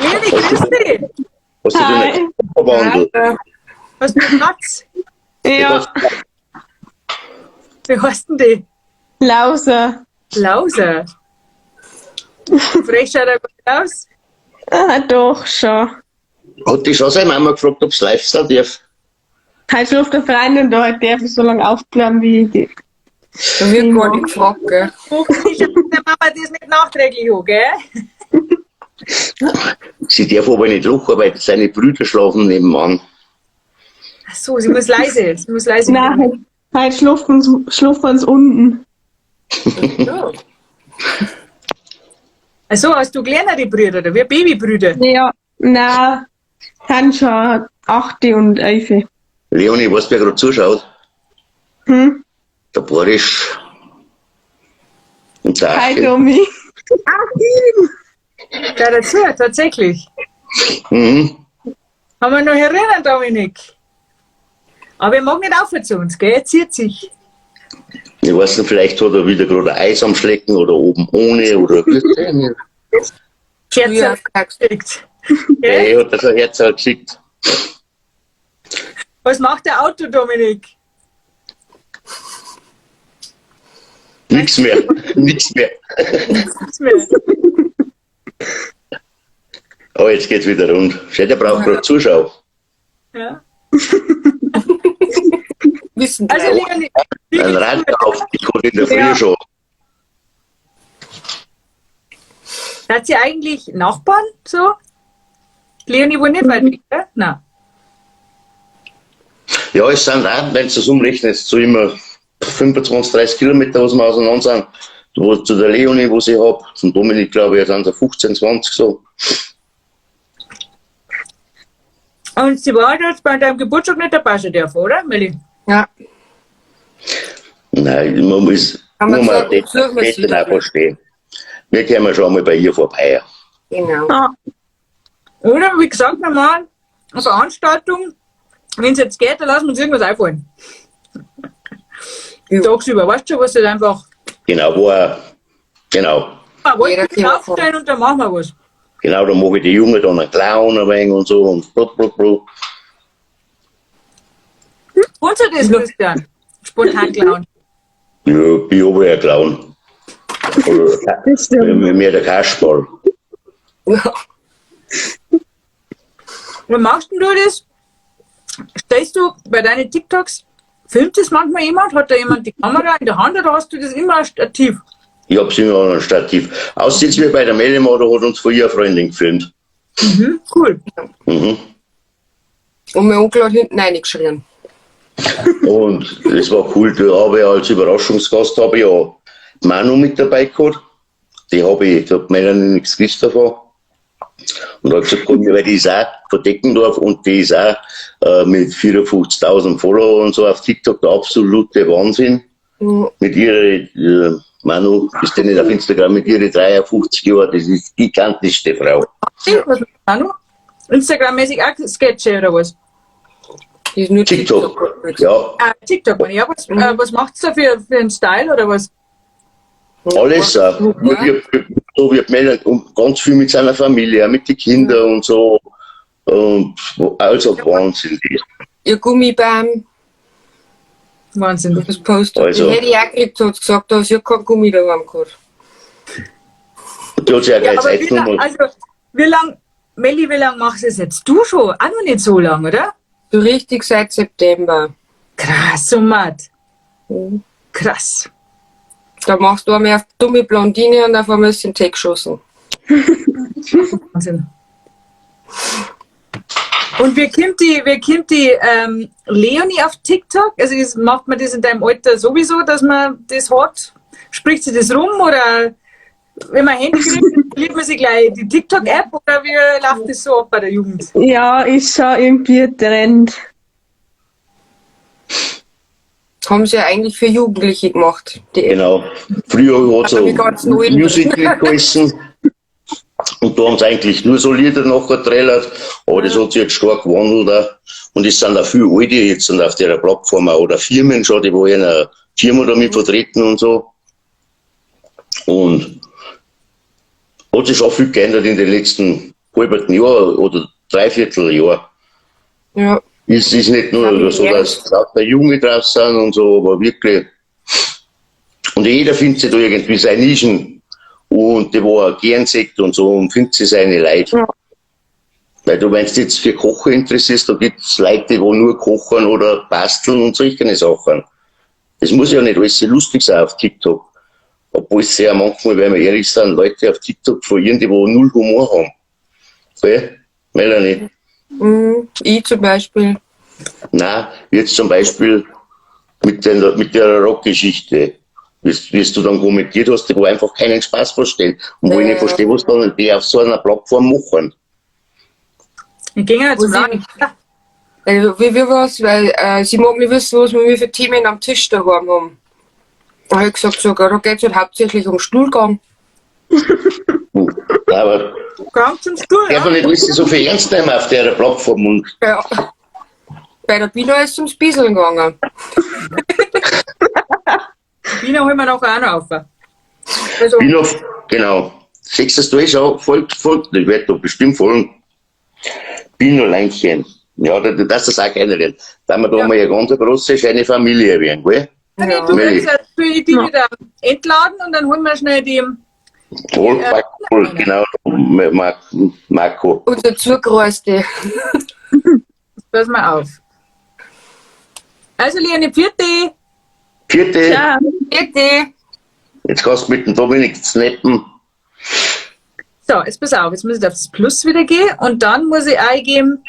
Leonie, grüß dich. Hast du Hi. dich nicht verwandelt? Was du Platz? Ja, Wie heißt denn die? Lauser. Lauser. Frech schaut er gut aus. Ah, doch, schon. Hat dich schon seine Mama gefragt, ob's live sein darf? Heute schläft der Freundin da, heute darf ich so lange aufbleiben, wie ich die. Da wird gar nicht gefragt, gell? Hoffentlich schaut der Mama das nicht nachträglich an, gell? Sie darf aber nicht lachen, weil seine Brüder schlafen nebenan. Ach so, sie muss leise, sie muss leise. Nein, heute schlafen sie unten. Ja. Ach so, hast du kleinere Brüder oder wie Babybrüder? Ja, nein, sind schon 8 und 11. Leonie, weißt du, wer gerade zuschaut? Hm? Der Boris. Und der Hi, Achim. Domi. Ja, dazu, tatsächlich. Mhm. Haben wir noch erinnern, Dominik? Aber er mag nicht aufhören zu uns, gell? Er zieht sich. Ich weiß nicht, vielleicht hat er wieder gerade Eis am Schlecken oder oben ohne oder. Scherz Früher geschickt. Gell? Er hat das ein Herz halt geschickt. Was macht der Auto, Dominik? Nix mehr. Nix mehr. Nichts mehr. Aber jetzt geht's wieder rund. Schau, der braucht gerade Zuschauer. Ja. Wissen Also, gleich. Leonie, wie Ein geht's Rad dir? auf, ich konnte in der Früh Ja. schon. Seid ihr eigentlich Nachbarn so? Leonie wohnt nicht weit weg, oder? Nein. Ja, es sind auch, wenn du das umrechnest, so immer 25, 30 Kilometer, was wir auseinander sind. Wo, zu der Leonie, wo ich hab, zum Dominik, glaube ich, sind so 15, 20 so. Und sie war jetzt bei deinem Geburtstag nicht dabei sein dürfen, oder, Melli? Ja. Nein, man muss, Haben wir muss man gesagt, das suchen wir sie das auch dann. verstehen. Wir kommen schon einmal bei ihr vorbei. Genau. Ah, Oder, wie gesagt, wir machen eine Veranstaltung. Wenn es jetzt geht, dann lassen wir uns irgendwas einfallen. Ja. Tagsüber, weißt du schon, was das einfach. Genau, wo er, genau, Wir wollten Jeder nicht kann aufstehen und dann machen wir was. genau, da mache ich die Jungen dann einen Clown ein wenig und so und blub, blub, blub. Kannst du das, Christian? Spontan klauen. Ja, bin aber ein Clown. Oder das stimmt. mehr der Kasperl. Ja. Wie machst denn du das? Stellst du bei deinen TikToks Filmt das manchmal jemand? Hat da jemand die Kamera in der Hand oder hast du das immer ein Stativ? Ich hab's immer an einem Stativ. Außer jetzt wir bei der Melema, da hat uns von ihrer Freundin gefilmt. Mhm, cool. Mhm. Und mein Onkel hat hinten reingeschrien. Und das war cool. Da habe ich als Überraschungsgast habe ich ja Manu mit dabei gehabt. Die habe ich, da hat Melanie nichts gewusst davon. Und da hat gesagt, komm, weil die ist auch von Deckendorf und die ist auch mit 54.000 Follower und so auf TikTok der absolute Wahnsinn. Mhm. Mit ihrer, Manu, bist du nicht auf Instagram, mit ihren 53 Jahren, das ist die gigantischste Frau. Was Manu? Instagram-mäßig auch Sketche oder was? Die ist nur TikTok, TikTok. ja. Ah, TikTok, meine ich. Ja, was macht's da für einen Style oder was? Alles auch. So wird Melanie und ganz viel mit seiner Familie, auch mit den Kindern und so. Und also Wahnsinn. Ihr Gummibaum, Wahnsinn. das postet. Also. Die hätte ich auch gekriegt, hat gesagt, dass ich kein Gummi daheim gehabt. Und die hat sich auch Ja, gleich aber Zeit wie genommen. lang, also, wie lang, Melli, wie lang machst du das jetzt? Du schon? Auch noch nicht so lange, oder? So richtig seit September. Krass, so matt. Mhm. Krass. Da machst du einmal auf dumme Blondine und auf einmal ist in den Tee geschossen. Wahnsinn. Und wie kommt die Leonie auf TikTok? Also macht man das in deinem Alter sowieso, dass man das hat? Spricht sie das rum oder wenn man Handy kriegt, verliert man sich gleich die TikTok-App oder wie läuft das so ab bei der Jugend? Ja, ist schon irgendwie ein Trend. Haben sie ja eigentlich für Jugendliche gemacht, die App. Genau. Früher hat es Aber die ganzen Alten. Musical geheißen. Und da haben sie eigentlich nur so Lieder nachher geträllert. Aber das hat sich jetzt stark gewandelt auch. Und es sind auch viele Alte jetzt und auf der Plattform auch, oder Firmen schon, die wo eine Firma damit vertreten und so. Und hat sich schon viel geändert in den letzten halben Jahr oder dreiviertel Jahr. Ja. Es ist nicht nur so, dass lauter Junge drauf sind und so, aber wirklich. Und jeder findet sich da irgendwie seine Nischen. Und die, wo er gern sieht und so, und findet sich seine Leute. Ja. Weil du, wenn du jetzt für Kochen interessierst, da gibt's Leute, die wo nur kochen oder basteln und solche Sachen. Das muss ja nicht alles so lustig sein auf TikTok. Obwohl es ja manchmal, wenn wir ehrlich sind, Leute auf TikTok verlieren, die wo null Humor haben. Gell? Melanie? Mhm. Ich zum Beispiel. Nein, jetzt zum Beispiel mit der Rockgeschichte, wie du dann kommentiert hast, die wo einfach keinen Spaß verstehen und wo ich nicht verstehe, was dann die auf so einer Plattform machen. Ich ging ja zum Lachen. Wie war's? Weil sie mag nicht wissen, was wir für Themen am Tisch daheim haben. Da habe ich gesagt, so, da geht's halt hauptsächlich um Stuhlgang. Aber Gang zum Stuhl, darf man nicht alles so viel ernst nehmen auf der Plattform. Und ja. Bei der Bina ist es ums Bieseln gegangen. Bina holen wir nachher auch noch auf. Also, Bina, genau. Siehst du das schon? Folgt, ich werde da bestimmt folgen. Bina Leinchen. Ja, dass das auch keiner wird. Da wir da mal eine ganz große, schöne Familie werden, gell? Ja. Du kannst ja die wieder entladen und dann holen wir schnell die. Voll, voll, genau, Marco. Unser Zugereiste. Pass mal auf. Also, Leonie, vierte. Vierte. Ja. Vierte. Jetzt kannst du mit dem Dominik snappen. So, jetzt pass auf, jetzt muss ich auf das Plus wieder gehen und dann muss ich eingeben,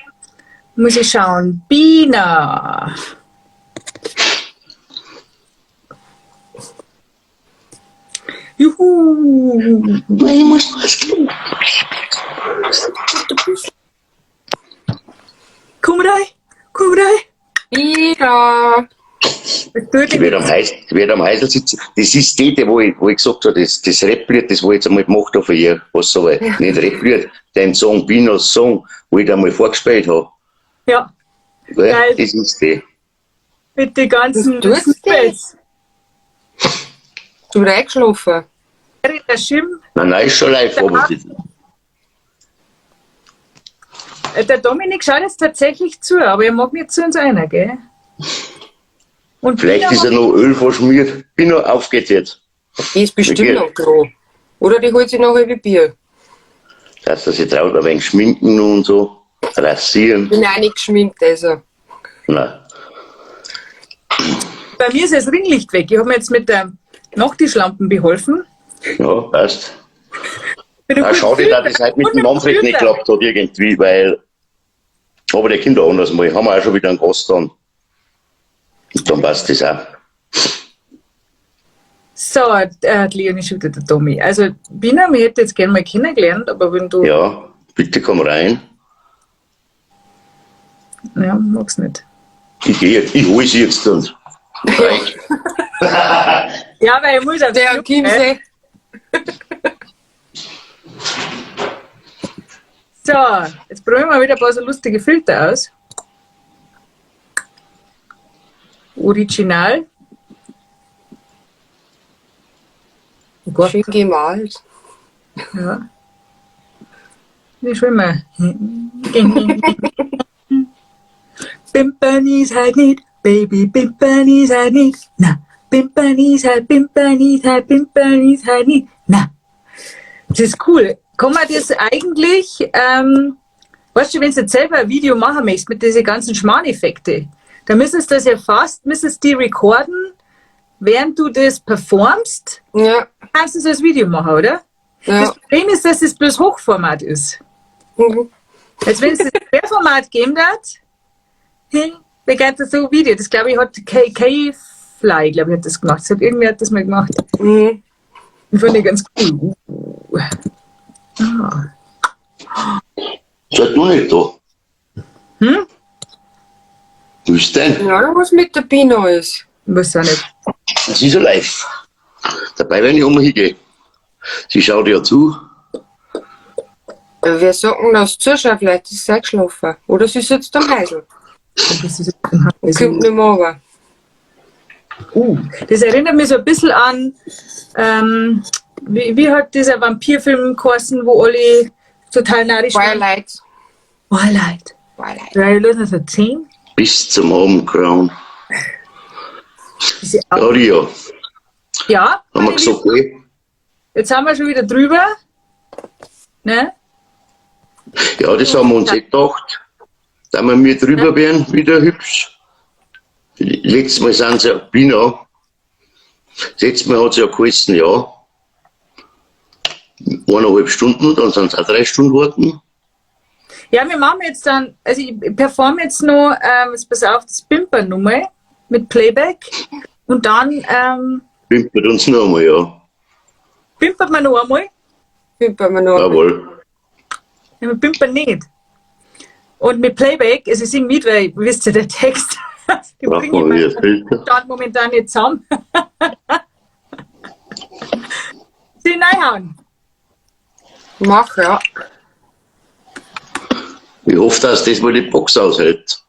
muss ich schauen, Bina. Juhu! Ich muss was. Komm rein! Komm rein! Bina! Ich werde am Heisel sitzen. Das ist die, wo ich gesagt habe, das Rap-Lied, das wo ich jetzt einmal gemacht habe für ihr, was so, ja. Nicht Rap-Lied, dein Song, Binas Song, wo ich da mal vorgespielt habe. Ja. Geil. Das ist die. Mit den ganzen Snippets. Du bist eingeschlafen. Der Schim. Nein, ist schon live, aber der Dominik schaut jetzt tatsächlich zu, aber er mag nicht zu uns einer, gell? Und vielleicht Bina ist er noch Öl verschmiert. Bin noch aufgeht jetzt. Die ist bestimmt noch groß. Oder die holt sich noch ein Bier. Dass er sich traut, ein wenig schminken und so. Rasieren. Bin auch nicht geschminkt, also. Nein. Bei mir ist das Ringlicht weg. Ich habe mir jetzt mit der Nachttischlampen beholfen. Ja, passt. Ah, schade, dass das heute mit dem Manfred nicht geklappt hat irgendwie, weil. Aber der kommt auch anders mal. Haben wir auch schon wieder einen Gast dann. Und dann passt das auch. So, die Leonie ist schon wieder der Tommy. Also, Bina, wir hätten jetzt gerne mal kennengelernt, aber wenn du. Ja, bitte komm rein. Ja, mag's nicht. Ich gehe jetzt, ich hole sie jetzt dann. Ja, weil ich muss auch. Der Chiemsee. So, jetzt probieren wir wieder ein paar so lustige Filter aus. Original. Oh Gott. Schön gemalt. Ja. Nicht schwimmen. Pimpernis halt nicht, Baby, Pimpernis halt nicht, na. Pimpernis halt, Pimpernis halt, Pimpernis halt nicht, na. Das ist cool. Kann man das eigentlich, weißt du, wenn du jetzt selber ein Video machen möchtest mit diesen ganzen Schmarrn-Effekte, dann müsstest du das ja fast, müsstest die recorden, während du das performst, Ja. kannst du das als Video machen, oder? Ja. Das Problem ist, dass es bloß Hochformat ist. Mhm. Jetzt, wenn es das Querformat geben hat, dann geht das so ein Video. Das, glaube ich, hat K-Fly, glaube ich, hat das gemacht. Das hat, irgendwer hat das mal gemacht. Mhm. Das fand ich ganz cool. Ah. Seid du nicht da? Hm? Wo ist denn? Ja, was mit der Pina ist. Weiß auch nicht. Sie ist ja live. Dabei, wenn ich um hingehe. Sie schaut ja zu. Wer sagt denn, dass zuschaut? Vielleicht ist sie eingeschlafen. Oder sie sitzt am Häusl. Das ist Und kommt nicht mehr runter. Das erinnert mich so ein bisschen an, wie hat dieser Vampirfilm geheißen, wo alle total narrisch waren? Twilight. Twilight. Twilight. 2010? Bis zum Abendgrauen. Diese Ja, ja. Ja, Haben wir gesagt, okay. jetzt haben wir schon wieder drüber. Ne? Ja, das haben wir uns eh gedacht. Da wir mir drüber werden, wieder hübsch. Letztes Mal sind sie ja Bina. Letztes Mal hat sie ja geheißen, ja. 1,5 Stunden, dann sind es auch 3 Stunden geworden. Ja, wir machen jetzt dann, also ich performe jetzt noch, jetzt pass auf, das Pimpern-Nummer mit Playback und dann Pimpert uns noch einmal, ja. pimpert man noch einmal. Pimpern wir noch einmal. Jawohl. Ja, wir pimpern nicht. Und mit Playback, also ich singe mit, weil ihr wisst ja, der Text, den Braucht bringe man ich wieder Filter. momentan, momentan nicht zusammen. Sie reinhauen. Mach, ja. Ich hoffe, dass das mal die Box aushält.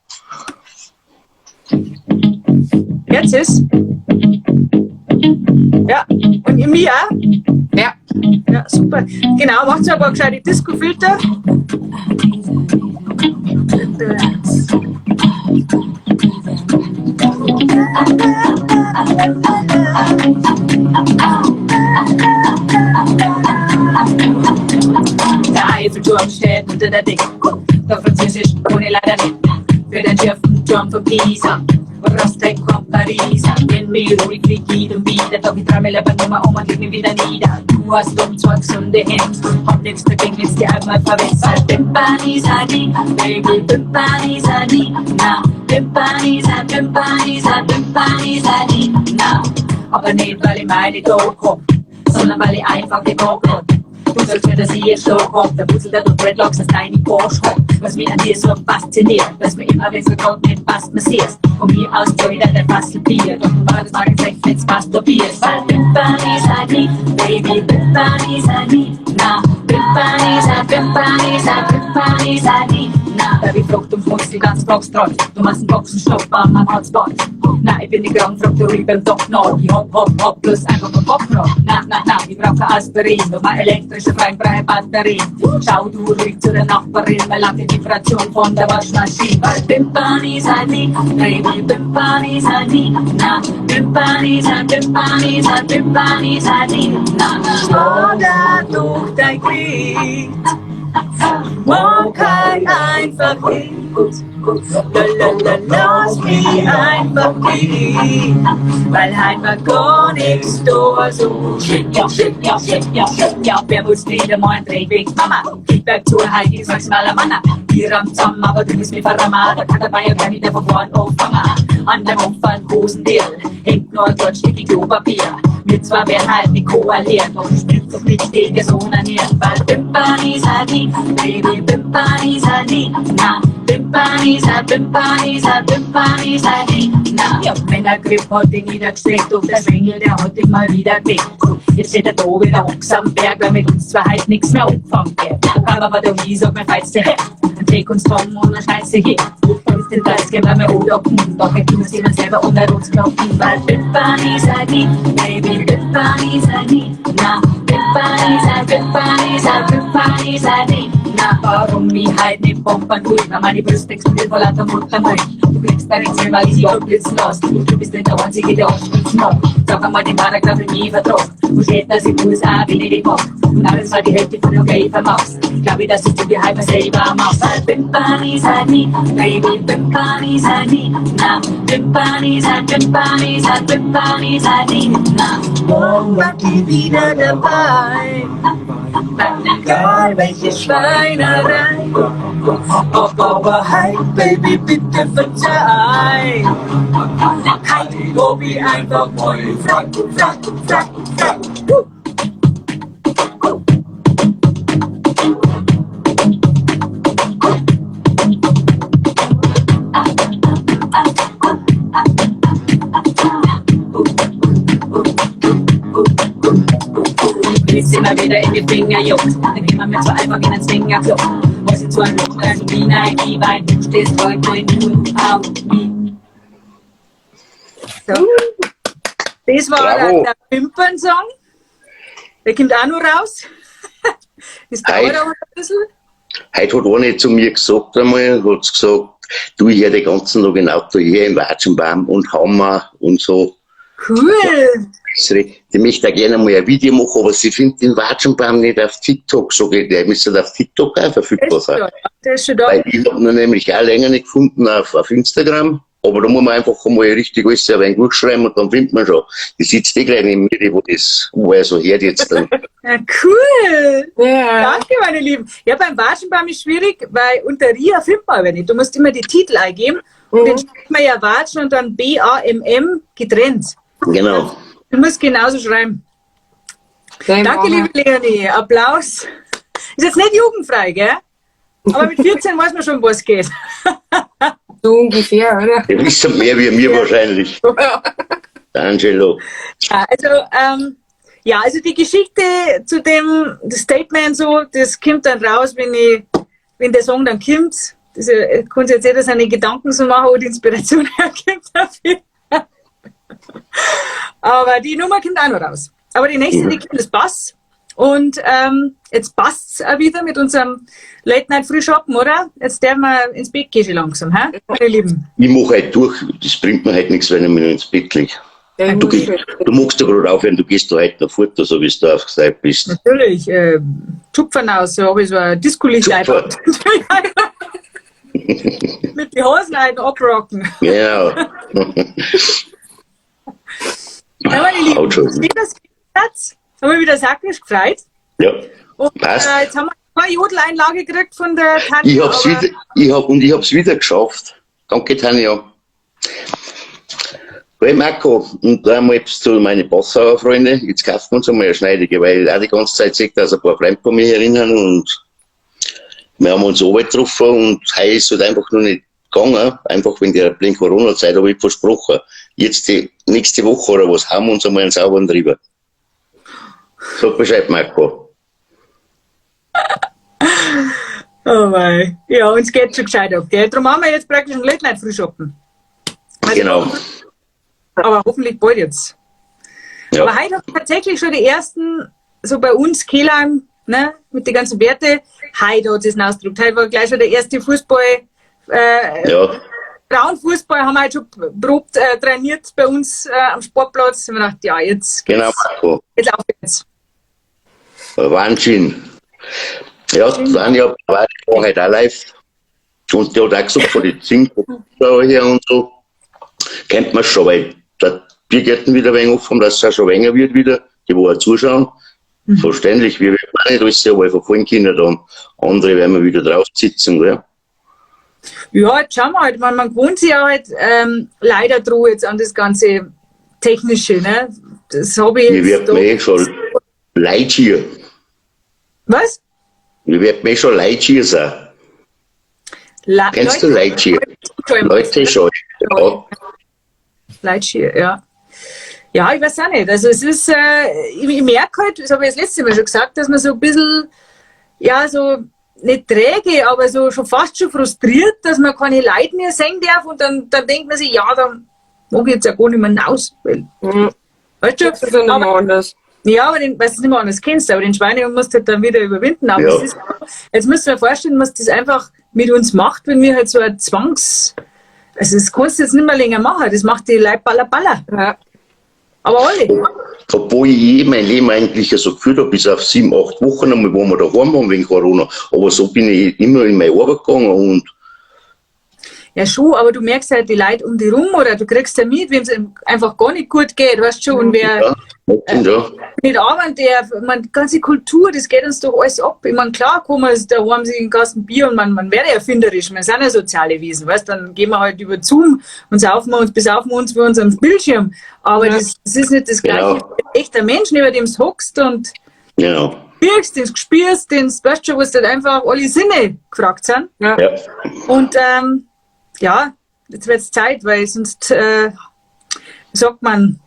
Jetzt ist. Ja, und in mir auch? Ja. Ja, super. Genau, macht so ein paar gescheite Disco-Filter. Der Eiffelturm steht unter der Decke. Doch Französisch ohne leider nicht. Für den schiefen Turm von Pisa. Rostek von Paris. Wenn mir ruhig flieg ich und wieder. Doch ich trau mir lieber nur um und leg mich wieder nieder. Du hast um zwei gesunde Hände. Hab nichts dagegen, wenn's dir einmal verwechselt. Pimpanisa ni, Baby, Pimpanisa ni. Na, Pimpanisa, Pimpanisa, Pimpanisa ni. Na, aber nicht, weil ich meine Dog hab, sondern weil ich einfach den Bock hab. Du sagst mir, dass ich jetzt da hab, der Wurzel der du Dreadlocks als deine Porsche hab. Was mich an dir so fasziniert, dass mir immer, wenn's mir grad nicht passt, mir siehst. Von mir aus soll ich dein Fassel Bier, doch du war das mag jetzt recht, wenn's masturbierst. Weil Pimpanisa ni, Baby, Pimpanisa ni, na, Pimpanisa, Pimpanisa, Pimpanisa ni, na. Baby, fragt um Schmutz, die ganz Foxtrot, du machst einen Boxenstopp am Hotspot. Na, ich bin nicht krank, fragt der Ruhig beim Doc noch. Ich hopp, hopp, hopp, bloß einfach nur Bock noch. Na, na, na, ich brauch kein Aspirin, nur mal elektrische freie Batterien. Schau du ruhig zu der Nachbarin, weil laut die Vibration von der Waschmaschine. Weil Pimpanisa ni, Baby, Pimpanisa ni, na, Pimpanisa, Pimpanisa, Pimpanisa ni, na. Oder durch dein Gesicht. Morgen kann einfach nicht. La, la, la, lass mich einfach gehen, weil heut war gar nix da so. Schick, ja, schick, ja, schick, ja, schick, ja, wer muss nicht einmal einen Drehweg, Mama? Kickback zu, heut ist maximaler Manner. Wir haben zusammen, aber du bist mir verrammer. Da kann der Bayer gar nicht mehr von vorn anfangen. An dem offenen Hosendeal hängt nur ein Stück Klopapier. Wir zwei werden halt nicht koaliert, doch du spielst doch nicht gegen so einen Weil Pimpern ist halt nie, Baby, Pimpern ist halt nie, na. Pimpern ist halt, Pimpern ist halt, Pimpern ist halt nie, na. Ja, Männergripp hat ihn niedergestreckt, doch der Schwengel, der hat ihn mal wieder geweckt. Jetzt steht er da wieder Ochs am Berg, weil mit uns zwar halt nix mehr angefangen wird. Aber der ich sag mir feitste Heft, dann dreh uns zusammen und dann scheiße hier. Ist den Preis geben wir oder doch ich muss jemand selber unter uns klopfen, weil Pimpern ist halt nie, Baby, Pimpern ist halt nie, na. Pimpern ist halt, Pimpern ist halt, Pimpern ist halt nie, na. Warum ich halt nicht pompern will, weil meine Brüste explodieren vor lauter Muttermund. Du kriegst deine Zimmer, weil ich sie abblitzen lass. Du bist nicht der Einzige, der abspritzen mag. Sag einmal den Paragraph in nie vertrag. Du steht, dass ich muss auch, wenn ich dich mag. Und alles war die Hälfte von okay vermachst. Glaub ich, dass du dir halt selber machst. Weil Pimpern ist halt nie, Baby, Pimpern ist halt nie, na. Pimpern ist halt, Pimpern ist halt, Pimpern ist halt nie, na. Morgen war die wieder dabei. Egal welche Schweinerei. Aber hey, Baby, bitte verzeih. Hey, Bobby, einfach mal frei, frei, frei, frei. Bis immer wieder in die Finger juckt. Dann gehen wir mit so einfach in den Swingerclub. Was ich zu einem Loch, also wie nein, wie weit. Du stehst heute nur auf mich. So. Das war der Pimpern-Song. Der kommt auch noch raus. Das dauert aber ein bisschen. Heute hat einer zu mir gesagt einmal, hat gesagt, du, ich höre den ganzen Tag im Auto hier im Watschenbaum und Hammer und so. Cool! Die möchte auch gerne mal ein Video machen, aber sie findet den Watschenbaum nicht auf TikTok, sag ich, der müsste auf TikTok auch verfügbar sein. Der ist schon da. Weil ich hab ihn nämlich auch länger nicht gefunden auf Instagram, aber da muss man einfach mal richtig alles ein wenig gut schreiben und dann findet man schon. Die sitzt eh gleich neben mir, wo das, wo er so hört jetzt dann. Ja, cool! Ja. Danke, meine Lieben. Ja, beim Watschenbaum ist schwierig, weil unter Ria findet man aber nicht. Du musst immer die Titel eingeben und den schreibt man ja Watschen und dann B-A-M-M getrennt. Genau. Du musst genauso schreiben. Den Danke, machen liebe Leonie. Applaus. Ist jetzt nicht jugendfrei, gell? Aber mit 14 weiß man schon, was geht. So ungefähr, oder? Die wissen mehr wie mir wahrscheinlich. Ja. Angelo. Ja, also, ja, also die Geschichte zu dem Statement so, das kommt dann raus, wenn der Song dann kommt. Das kann sich jetzt jeder seine Gedanken so machen, wo die Inspiration herkommt dafür. Aber die Nummer kommt auch noch raus. Aber die nächste, die kommt, ist Bass. Und jetzt passt's auch wieder mit unserem Late-Night-Frühschoppen, oder? Jetzt dürfen wir ins Bett gehen schon langsam, hä? Meine Lieben. Ich mach halt durch, das bringt mir halt nichts, wenn ich mich noch ins Bett leg. Ja, Du, du magst ja gerade aufhören, du gehst da heute noch fort, so wie du aufgesteilt bist. Natürlich, Tupfern aus, so habe ich so ein Disco-Licht Tupfer. einfach. Mit den Hosen einen abrocken. Genau. Ja, meine Lieben, Haut schon. schön, dass ihr seid. Haben wir wieder sakrisch gefreut. Ja, Und, passt. Jetzt haben wir eine Jodeleinlage gekriegt von der Tanja. Ich hab's aber wieder, ich hab, und ich hab's wieder geschafft. Danke, Tanja. Hey Marco, und da einmal zu meinen Passauer Freunde. Jetzt kaufen wir uns einmal eine Schneidige, weil ich auch die ganze Zeit sehe, dass ein paar Freunde von mir erinnern und wir haben uns oben getroffen und heute ist halt einfach noch nicht gegangen, einfach wegen der blöden Corona-Zeit, habe ich versprochen. Jetzt die nächste Woche oder was, haben wir uns einmal einen sauberen drüber. Sag Bescheid, Marco. Oh mei. Ja, uns geht schon gescheit ab, gell? Darum haben wir jetzt praktisch einen Late-Night-Frühschoppen. Also, Genau. Aber hoffentlich bald jetzt. Ja. Aber heute haben tatsächlich schon die ersten, so bei uns Kelheim, ne, mit den ganzen Werten, heute hat es ausgedruckt. Heute war gleich schon der erste Fußball, Ja. Frauenfußball haben wir heute schon probt, trainiert bei uns am Sportplatz. Und wir gedacht, ja, jetzt Genau, geht's Marco. jetzt aufwärts. Wahnsinn. Ja, Tanja war heute auch live. Und die hat auch gesagt, von den Zink-Zuschauer her und so, kennt man schon, weil der Biergärten wieder ein wenig offen, dass es auch schon weniger wird wieder, die wo auch zuschauen. Verständlich, wir werden auch nicht alles sehr verfolgen können, dann andere werden wir wieder drauf sitzen, gell? Ja, jetzt schauen wir halt, man gewohnt sich ja halt leider dran jetzt an das ganze Technische, ne? Das habe ich Mir jetzt wird da. mir eh schon leid hier. Was? Mir wird mir schon leid hier sein. Kennst du Leute, Leid hier? Leute schon. Ja. Leute hier, ja. Ja, ich weiß auch nicht. Also es ist, ich merke halt, das habe ich das letzte Mal schon gesagt, dass man so ein bisschen, ja, so nicht träge, aber so schon fast schon frustriert, dass man keine Leute mehr sehen darf und dann denkt man sich, ja, dann mag ich jetzt ja gar nicht mehr hinaus. Weil, weißt du, Das ist ja nicht mehr anders. Ja, aber den, weißt du, nicht mehr anders kennst, aber den Schweinehund musst du halt dann wieder überwinden. Aber Ja. es ist, jetzt müssen wir vorstellen, was das einfach mit uns macht, wenn wir halt so ein Zwangs... Also das kannst du jetzt nicht mehr länger machen, das macht die Leute baller baller. Ja. Aber alle. Obwohl ich eh mein Leben eigentlich so gefühlt habe, bis auf 7, 8 Wochen einmal, wo wir daheim waren wegen Corona. Aber so bin ich immer in meine Arbeit gegangen und... Ja schon, aber du merkst halt die Leute um dich rum oder du kriegst ja mit, wem es einfach gar nicht gut geht, weißt du schon, und wer Ja, stimmt, ja. nicht arbeiten darf, ich meine, die ganze Kultur, das geht uns doch alles ab. Ich meine, klar kann man daheim sich einen Kasten Bier und man wäre ja erfinderisch, wir sind ja soziale Wesen, weißt, dann gehen wir halt über Zoom und saufen wir uns, besaufen wir uns vor unserem Bildschirm. Aber Ja. das ist nicht das Gleiche. Genau. Ein echter Mensch, neben dem du hockst und Genau. wirkst, den du spürst, den du, weißt schon, wo es halt einfach alle Sinne gefragt sind. Ja. Ja. Und ja, jetzt wird's Zeit, weil sonst, sagt man,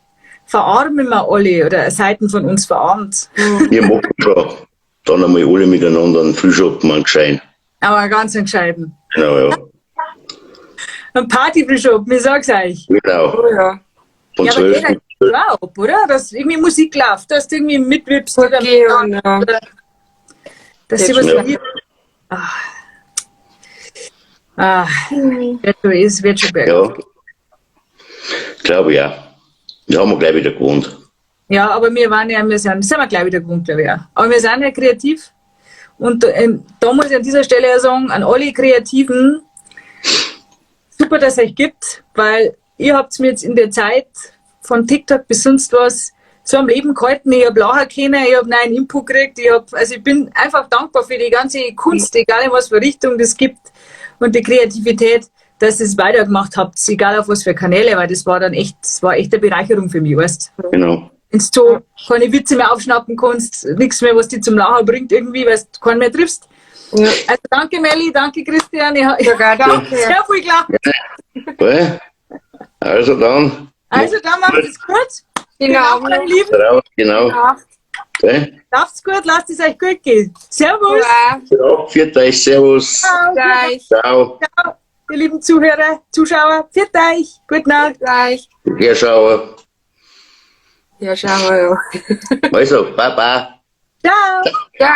verarmen wir alle oder Seiten von uns verarmt. Wir machen schon dann einmal alle miteinander einen Frühschoppen, einen gescheiten. Aber ganz entscheidend. Genau, ja. Ein Party-Frühschoppen, ich sag's euch. Genau. Oh ja. Von Ja, aber 12 geht halt schon auch ab, oder? Dass irgendwie Musik läuft, dass du irgendwie mitwippst oder, Okay, und, ja. oder dass sie was Ja. verliert. Ah. Wird schon, es wird schon bergauf. Ja. Glaube ich auch. Das haben wir gleich wieder gewohnt. Ja, aber wir waren ja, wir sind, sind wir gleich wieder gewohnt, glaube ich auch. Aber wir sind ja kreativ. Und da muss ich an dieser Stelle ja sagen, an alle Kreativen, super, dass es euch gibt, weil ihr habt mir jetzt in der Zeit von TikTok bis sonst was so am Leben gehalten. Ich hab lachen können, ich hab neuen Input gekriegt, ich bin einfach dankbar für die ganze Kunst, egal in was für Richtung das gibt und die Kreativität, dass ihr es weitergemacht habt, egal auf was für Kanäle, weil das war dann echt, das war echt eine Bereicherung für mich, weißt du. Genau. Wenn du so keine Witze mehr aufschnappen kannst, nichts mehr, was dich zum Lachen bringt irgendwie, weil du keinen mehr triffst. Ja. Also danke Melli, danke Christian, ich habe Sogar danke. sehr viel gelacht. Okay. Also dann. Also dann macht es gut. Genau. Meine Lieben, Genau. Okay. Schlaft's gut, lasst es euch gut gehen. Servus. Ja. Ja, pfiat euch, servus. Ciao. Gleich. Ciao. Ciao, ihr lieben Zuhörer, Zuschauer. Pfiat euch. Gute Nacht. Gleich. Herschauer. Ja, schauen wir ja. Also, baba. Ciao. Ja.